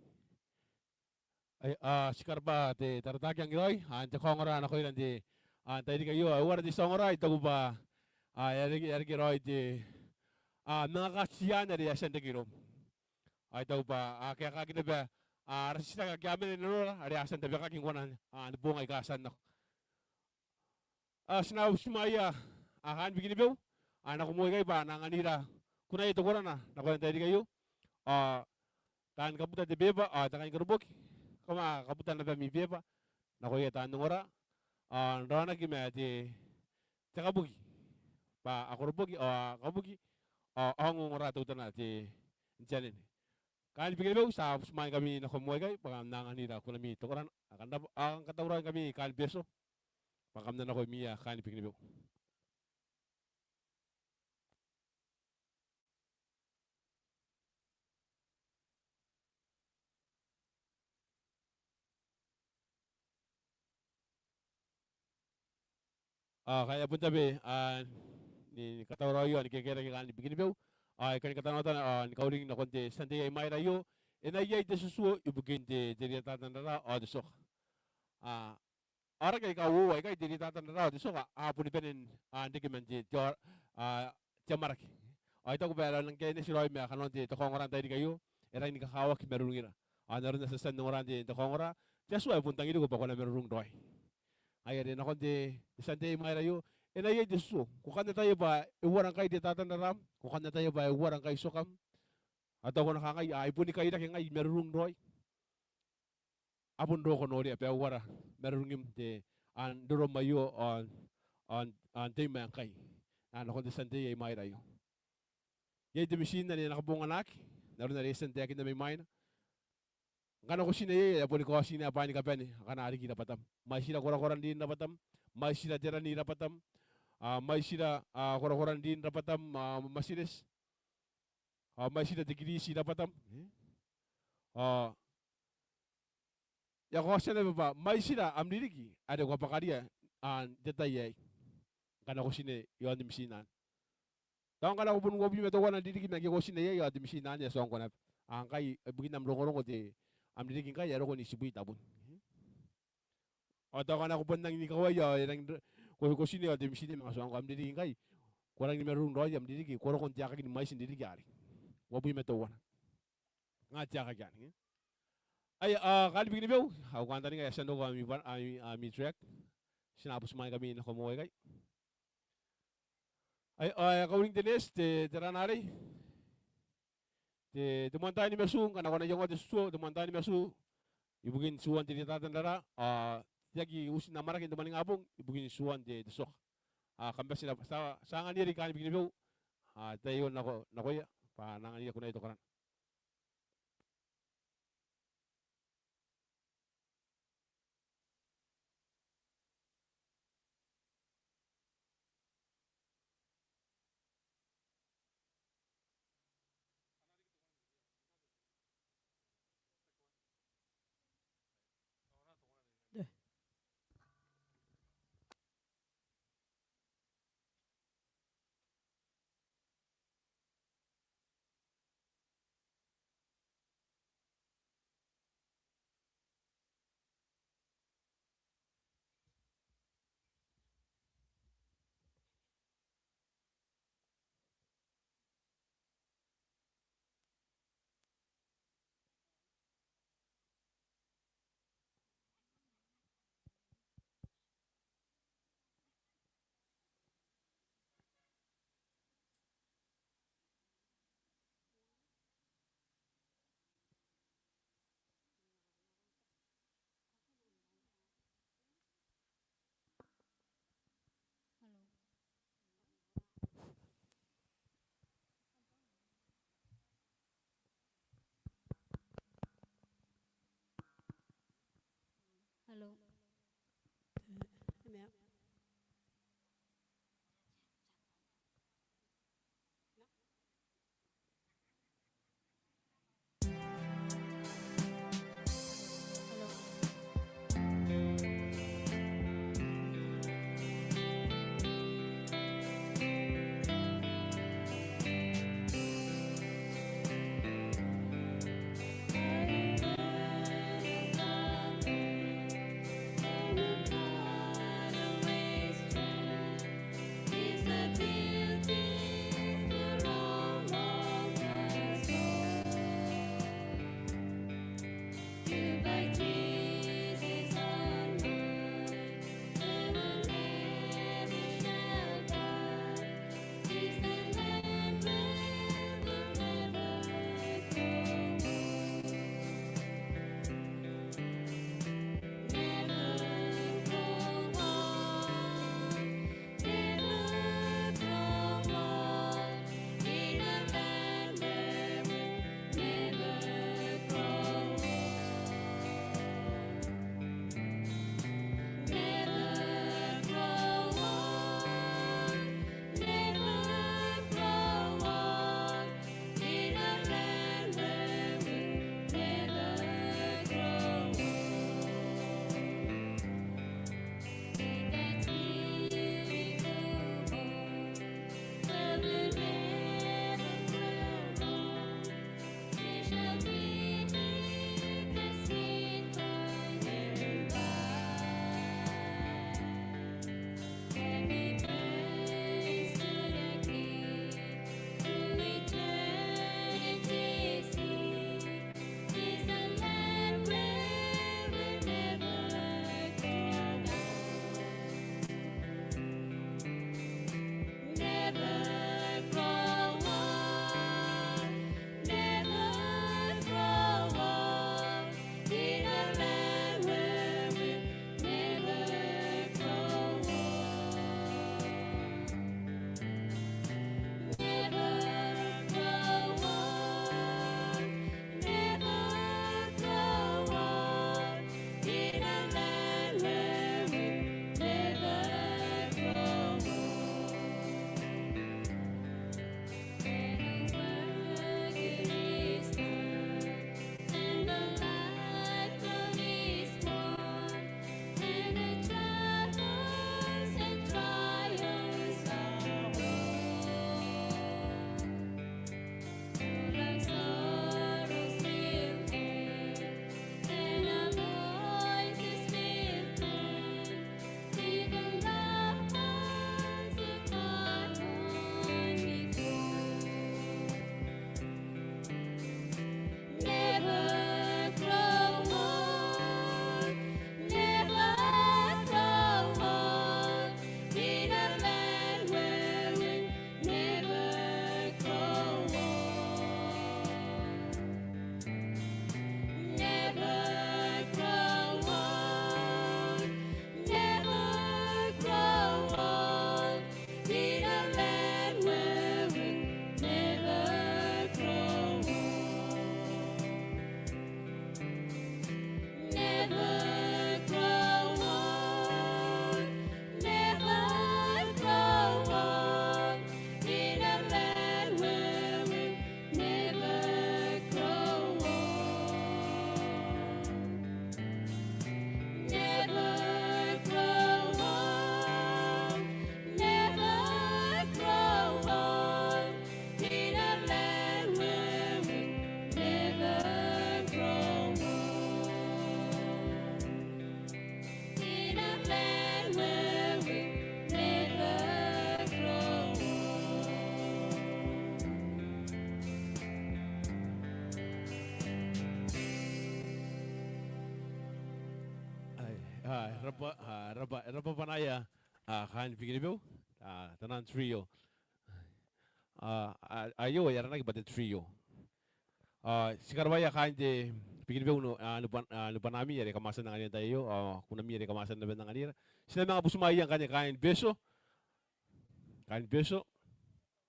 Ai, a, ti karabwa te taratara ae rangi raoi, a, n te kaongora nakoira n te, a, n tairiki aio, a, uara te tia ongora, I taku bwa, a, e a reke, e a reke raoi te, a, manga katian are e a tia n reke iroum. A, I taku bwa, a, kaekaaki naba, a, ara titiraki ake a mena i nanora, are a tia n tabekaki ngkoananoa, a, ni boong aika a tia n nako. A, ti na uti mwaia, a, kaain Bikenibeu, a, nako moa ikai bwa a na anganira kunaia te korana nakoira n tairiki aio. A, taan kabuta te beba, a, te kanikoroboki, kam a kabuta naba ami beba nakoia taan ongora, ao n raonaki ma te, te kabuki, bwa a koroboki ao a kabuki ao a ongongora teutana te, n te anene. Kaain Bikenibeu, ti a butimwaeingkami nako moa ikai bwa kam na anganira kunami te korana. Ao kam na, ao kam katauraoingkami kaain Betio bwa kam na nakoimi ia kaain Bikenibeu. Ao ngkai e a bon tabe, a, ni, ni katauraoio ni kekerake kaain Bikenibeu, ao I kan katanoata, a, ni kauring nakon te tia tei ae i mwaira aio, e na iai te tutuo ibukin te, te rietata n rara ao te tioka. A, ao rake aika uoua aikai, te rietata n rara ao te tioka a boni bane n, a, n reke man te, te, a, te amwarake. Ao I taku bwa e rangi ni kaineti raoi ma kanoan te, te kaongora n tairiki aio, e rangi ni kakawaki marurungira. Ao n aron are ti a tia n ongora n te, te kaongora, te Atua e bon tangiriko bwa ko na marurung raoi. Ngaia are nakon te, te tia tei ae i mwaira aio, e na iai te tutuo. Ko kan ataia bwa e uara ngkai rietata n raram, ko kan ataia bwa e uara ngkai tiokam. Ao tao ko na kangai, a, I boni kairake ngai, I marurung raoi. A bon roko noria bwa e uara marurungim te, a, n rorom aio ao, ao, ao n te tai ae ngkai. A, nakon te tia tei ae i mwaira aio. Iai te mitin ane e na kabonganaki n aron are e tia n taekinna mai mwaina. Ngkana ko tina iai, e a boni kaotinna bwaai ni kabane akana riki i rabwatam. Mwaitira korakoran rin rabwatam, mwaitira te ran i rabwatam, a, mwaitira, a, korakoran rin rabwatam, a, matireti. Ao mwaitira te kiriti i rabwatam. E? Ao e a kaotia naba bwa mwaitira am ririki are ko a bwakaria, a, n te tai aei. Ngkana ko tina i aon te mitin anne. Tao ngkana ko bon uabwi ma teuana n ririki ma ngke ko tina iai ao te mitin anne e a tia n ongo naba. Ao ngkai, ibukin am rongorongo te, am ririki ngkai e a roko n itibwi tabun. Ao tao ngkana ko bon rangi ni kawai ao e rangi n, ko, ko tina ao te mitin e manga tia n ongo am ririki ngkai. Ko rangi ni marurung raoi am ririki, ko roko n te aekaki ni mwaiti n ririki arei. Uabwi ma teuana. Nga te aekaki anne. Aia, a, kaain Bikenibeu, au kantaninga e a tia n roko ami, ami, ami track. Ti na butimwaeingkami nako moa ikai. Aia, a, e kauring te neeti, te, te ran arei. Te, te moan tai ni matu, ngkana ko na iangoa te tutuo, te moan tai ni matu, ibukin tuoan te rietata n rara, a, te aki uti n amwarake n te moaningabong, ibukin tuoan te, te tioka. A, kam bati n rabwa, ti a, ti a anganira kaain Bikenibeu, a, te tai aio nako, nakoia, bwa a na anganira kunaia te korana. Rabwa, a, rabwa, rabwa banaia, a, kaain Bikenibeu, a, taian trio. A, a, aio e aranaki bwa te trio. A, ti karaoia kaain te Bikenibeu n, a, n, a, n anganira are kam a tia n anganira n te tai aio, a, kunami are kam a tia naba n anganira. Ti na manga butimwaeia ngkanne kaain Betio. Kaain Betio.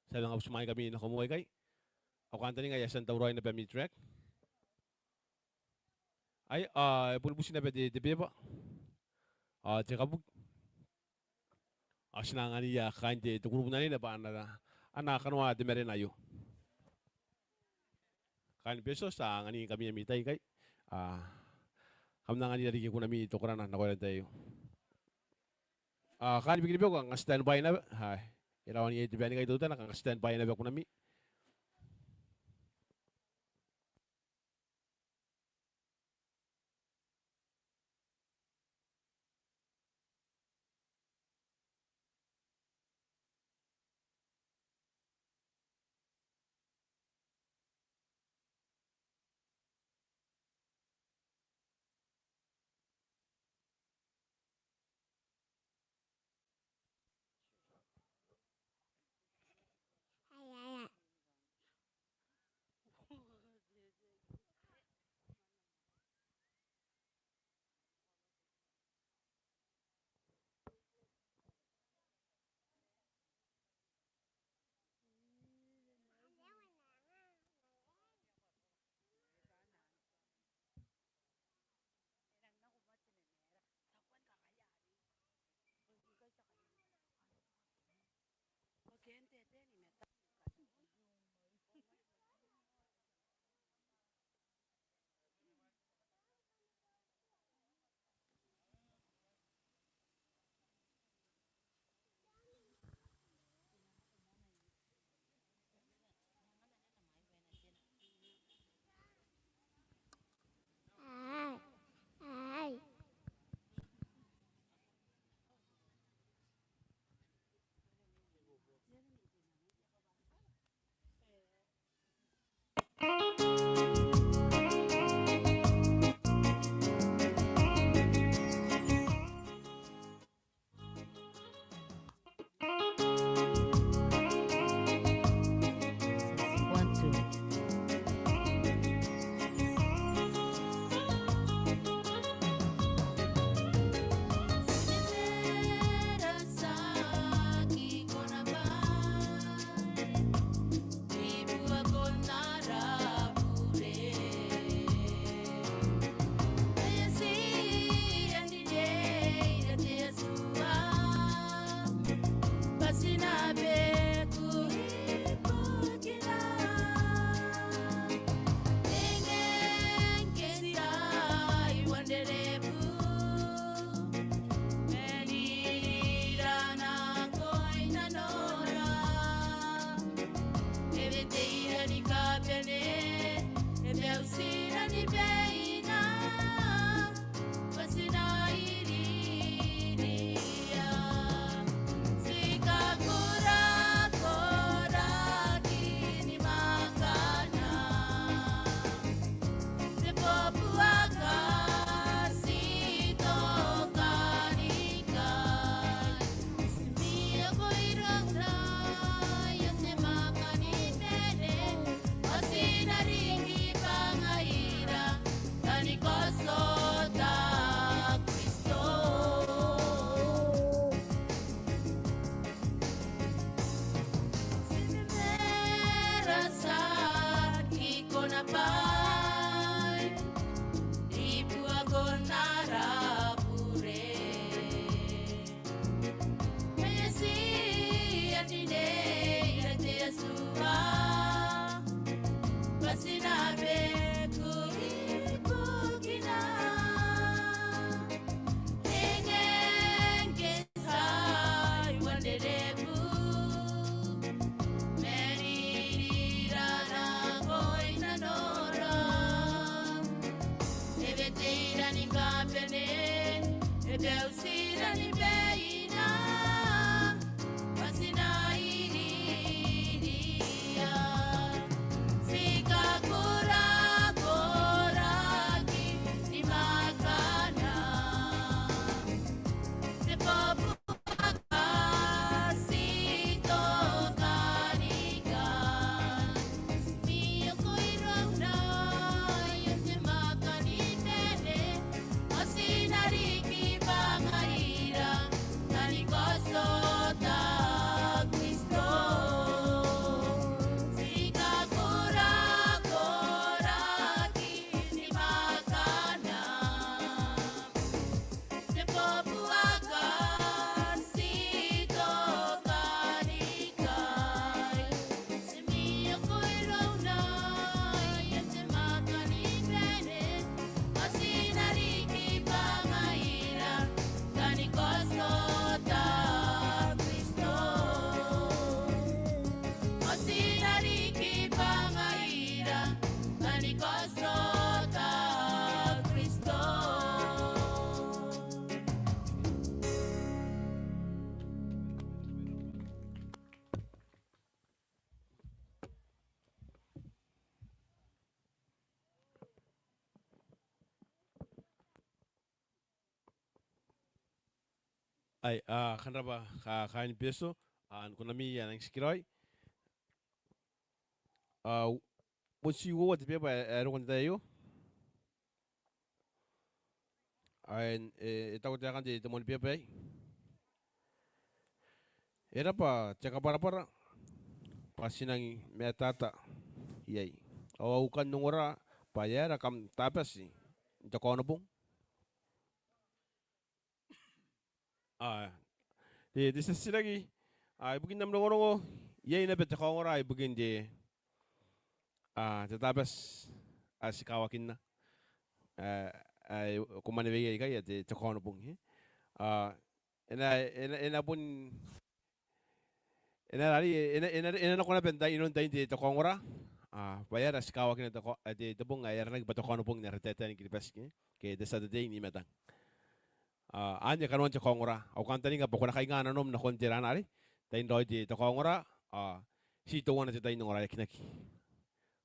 Ti na manga butimwaeingkami nako moa ikai. Ao kantaninga ae a tia n tauraoi naba ami track. Ai, a, e bon buti naba te, te beba. A, te kabuki. A, ti na anganiia kaain te, te kurubu n anene bwa a na, a na kanoa te marena aio. Kaain Betio, ti a anganingkami ami tai ikai. A, kam na anganira riki kunami tokorana nakoira n te tai aio. A, kaain Bikenibeu, kanga stand by naba. Hai. E rawa n iai te band ikai teutana, kanga stand by naba kunami. One, two. Ai, a, kam rabwa, ka-, kaain Betio, a, n kunami ae nang tikiraoi. A, bon ti uoua te beba ae, ae roko n te tai aio. Ai, e, e taku taekan te, te moan beba aei. E rabwa te kabwarabwara, bwa ti nang matata iai. Ao au kan ongora, bwa e aera kam tabati n te Kaonobong. A, te, te titiraki, a, ibukin am rongorongo, iai naba te kaongora ibukin te, a, te tabati ae ti kawakinna. A, a, ko mwaneweia ikai, a, te, te Kaonobong, e. A, e na, e na, e na bon, e na rari, e na, e na, e na nako naba n tain, inanon tain te, te kaongora. A, bwa e aera ti kawakinna te ka-, a, te, te bong ae aranaki bwa te Kaonobong n ara taetae ni Kiribati, e. Ke te Saturday ni matang. A, anne kanoan te kaongora. Au kantaninga bwa ko na kainga nanom nakon te rana are, tain raoi te, te kaongora, a, ti teuana te tai n ongora e akinaki.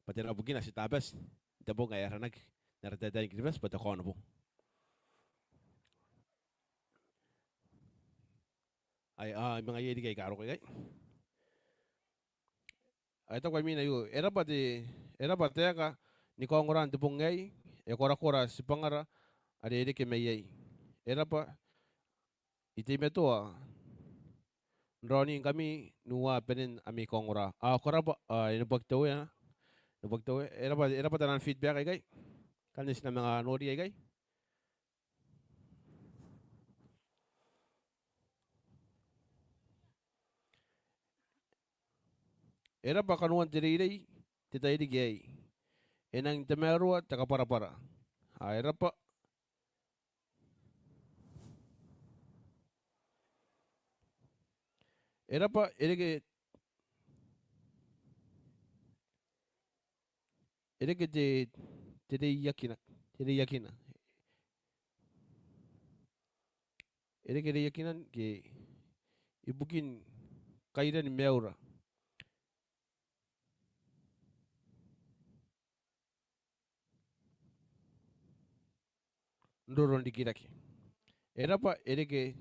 Bwa tera bukina ti tabati n te bong ae aranaki n ara taetae ni Kiribati bwa te Kaonobong. Ai, a, manga iai riki aika roko ikai. Ai, taku ae imwina aio, e rabwa te, e rabwa taeka ni kaongora n te bong aei, e korakora tibwangara are e reke mai iai. E rabwa, I teimatoa n raoningkami n ua banen ami kaongora. A, ko rabwa, a, e neboaki te Uea, e neboaki te Uea, e rabwa, e rabwa taian feedback aikai. Ngkanne ti na manga nori aikai. E rabwa kanoan te reirei n te tairiki aei. E nang tamaroa te kabwarabwara. A, e rabwa. E rabwa, e reke, e reke te, te reiakina, te reiakina. E reke reiakinan ke ibukin kairan maiura n roronrikirake. E rabwa, e reke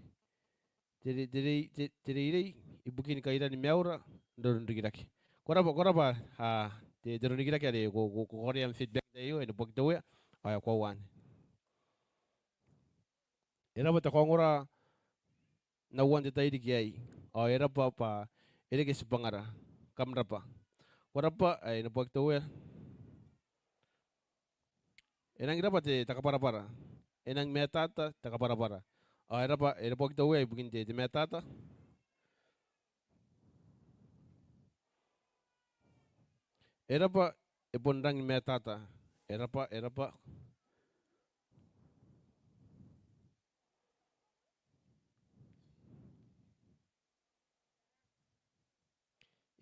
te re-, te rei-, te, te reirei ibukin kairan maiura n roronrikirake. Ko rabwa, ko rabwa, a, te, te roronrikirake are ko, ko, ko korea am feedback n te tai aio, e neboaki te Uea, ao e koaua anne. E rabwa te kaongora n aon te tairiki aei. Ao e rabwa bwa e reke tibwangara. Kam rabwa. Ko rabwa, e neboaki te Uea. E nang rabwa te, te kabwarabwara. E nang matata te kabwarabwara. Ao e rabwa, e neboaki te Uea ibukin te, te matata. E rabwa, e bon rangi ni matata. E rabwa, e rabwa.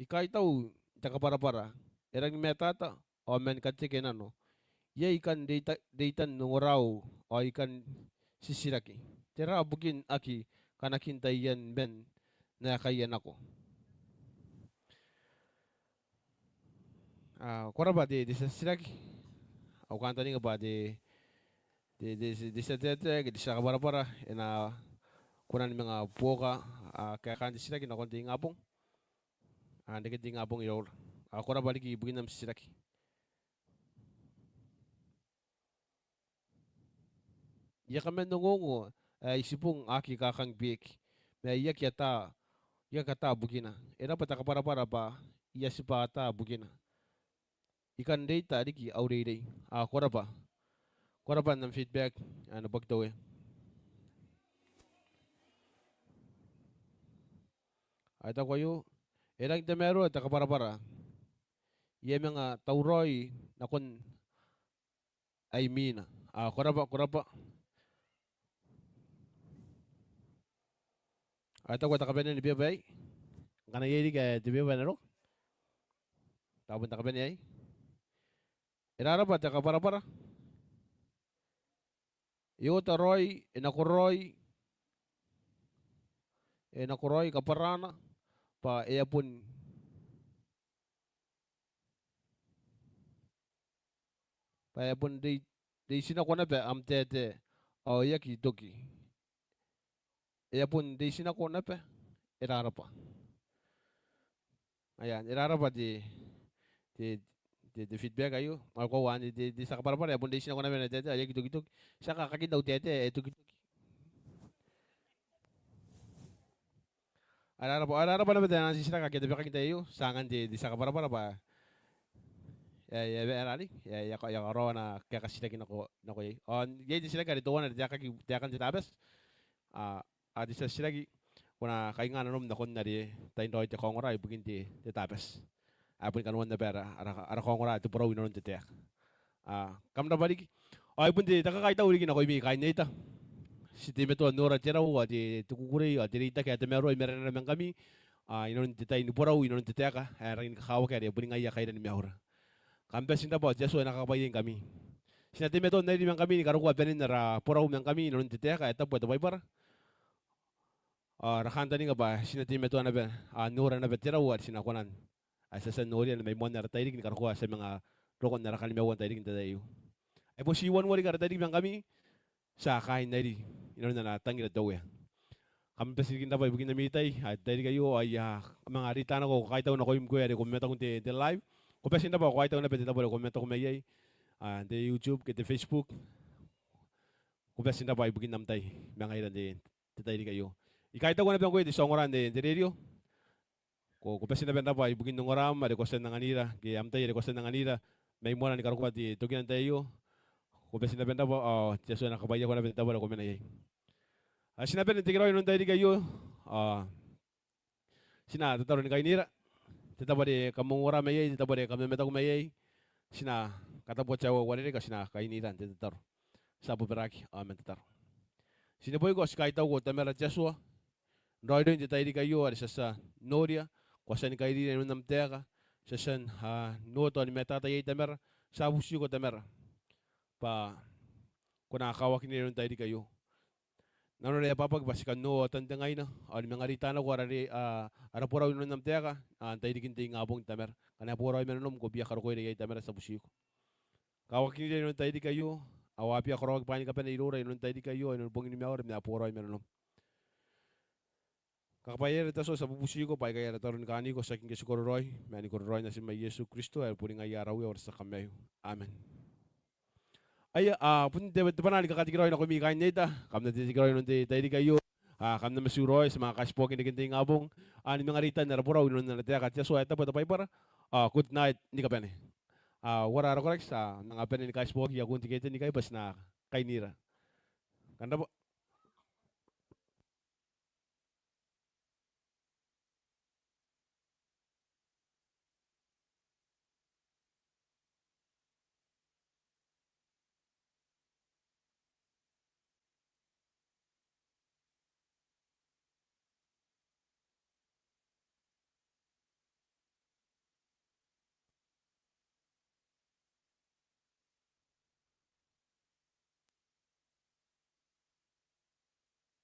I kaitau n te kabwarabwara. E rangi ni matata, ao man kateke nano. Iai ikan reita-, reitan ongorau, ao I kan titiraki. Tera bukin aki kanakin taian man n aekaia nako? A, ko rabwa te, te titiraki. Au kantaninga bwa te, te, te, te, te tia taetae ke te tia kabwarabwara e na kona ni manga buoka, a, kaekaan te titiraki nakon te ingabong. A, n reken te ingabong iroura. A, ko rabwa riki ibukin am titiraki. I a kaman ongongo ae Itibong a aki kakang beeki, ma I aki ata, I aki ata bukina. E rabwa te kabwarabwara bwa I a tibwa ata bukina. I kan reita riki au reirei. A, ko rabwa. Ko rabwa n am feedback, a, neboaki te Uea. Ai taku aio, e rangi n tamaroa te kabwarabwara. I a manga tauraoi nakon ae imwina. A, ko rabwa, ko rabwa. Ai taku ae te kabanea ni beba aei. Ngkana iai riki ae te beba ae na roko. Tao bon te kabanea aei. E rarabwa te kabwarabwara. E ota raoi, e nakoraoi, e nakoraoi kabwarana, bwa e a bon bwa e a bon rei-, reiti nako naba am taetae, ao e aki toki. e a bon reitinako naba, e rarabwa. Aia, e rarabwa te, te, te, te feedback aio. Ao koaua anne te, te tia kabwarabwara, e a bon reitinako naba ana taetae, ao e aki tokitoki. Ti a kakakinna au taetae, e tokitoki. A rarabwa, a rarabwa naba te, ana titiraki ake a tabekaki n te tai aio, ti a angan te, te tia kabwarabwara bwa e, e, e, e, e, e, e a karaoa ana kaeka titiraki nako, nako iai. Ao iai te titiraki are teuana are taekaki, taekan te Tabati. A, a te tia titiraki, ko na kainga nanom nakon are tain raoi te kaongora ibukin te, te Tabati. Ae boni kanoan naba ara, ara, ara kaongora te borau inanon te taeka. A, kam rabwa riki. Ao ai bon te, te kakaitau riki nakoimi kaain Neita. Ti teimatoa n nora te rau, ao te, te kukurei, ao te reitaki ae tamaroa i marenara ma ngkami. A, inanon te tai ni borau, inanon te taeka ae rangi ni kakawaki are boni ngaia kairan maiura. Kam bati n rabwa, ao te Atua e na kakabwaiaingkami. Ti na teimatoa n rairi ma ngkami ni karokoa banen ara borau ma ngkami inanon te taeka ae tabu ae te Baibara. Ao ara kantaninga bwa ti na teimatoa naba, a, n nora naba te rau are ti na kona n, a, ti a tia n noria mai moan ara tairiki ni karokoa ti a manga roko n ara kanimaua n tairiki n te tai aio. Ai bon ti wanua riki ara tairiki ma ngkami, ti a kaai n rairi inanon ana tangira te Uea. Kam bati riki n rabwa ibukin ami tai, a, te tairiki aio, ao I a manga reita nako au kakaitau nakoimi ngkoe are ko mamataku n te, te live. Ko bati n rabwa, ko kaitau naba n te tabo are ko mamataku mai iai, a, n te YouTube ke te Facebook. Ko bati n rabwa ibukin am tai ma ngaira n te, te tairiki aio. I kaitaua naba ngkoe te tia ongora n te, te rerio. Ko, ko bati naba n rabwa ibukin ongoram are ko a tia n anganira, ke am tai are ko a tia n anganira mai moana ni karokoa te, tokina n tai aio. Ko bati naba n rabwa, ao te Atua e na kakabwaiako naba n te tabo are ko mena iai. A, ti na bane n tekeraoi inanon te tairiki aio, ao ti na tataro ni kainira. Te tabo are kam ongora mai iai, te tabo are kam mamataku mai iai, ti na katabuaki te aua ae uarereke, ti na kainira n te tataro. Ti a bobaraki ao man tataro. Ti neboiko, ti kaitauko Tamara te Atua, n raoiroin te tairiki aio are ti a tia n noria, ko a tia ni kairira inanon am taeka, ti a tia n, a, noota ao ni matata iai Tamara, ti a butiko Tamara bwa ko na kawakinira inanon te tairiki aio. Nanona e ababaki bwa ti kan noa aotan te ngaina, ao ni manga reita nako ara re-, a, ara borau inanon am taeka, a, n tairikin te ingabong Tamara. Ngkana e boraoi ma nanom, ko bia karokoira iai Tamara, ti a butiko. Kawakinira inanon te tairiki aio, ao a bia karaoaki bwaai ni kabane iroura inanon te tairiki aio, inanon bongin maiura ma a boraoi ma nanom. Kakabwaiaira te Atua, ti a bubutiko bwa aikai ara tataro ni kaaniko, tiaki ngke ti kororaoi, ma ni kororaoi natim ae Iesu Kristo, ae boni ngaia ara Uea ao ara tia Kamaiu. Amen. Aia, a, bon te, te bwanaa ni kakatekeraoi nakoimi kaain Neita, kam na tekeraoi inanon te tairiki aio, a, kam na matu raoi, ti a manga kaitiboaki n reken te ingabong, a, ni manga reitan ara borau inanon ana taeka te Atua ae tabu ae te Baibara, a, good night ni kabane. A, uara ara koraki, ti a manga bane ni kaitiboaki i akun te keteni ikai bwa ti na kainira. Kam rabwa.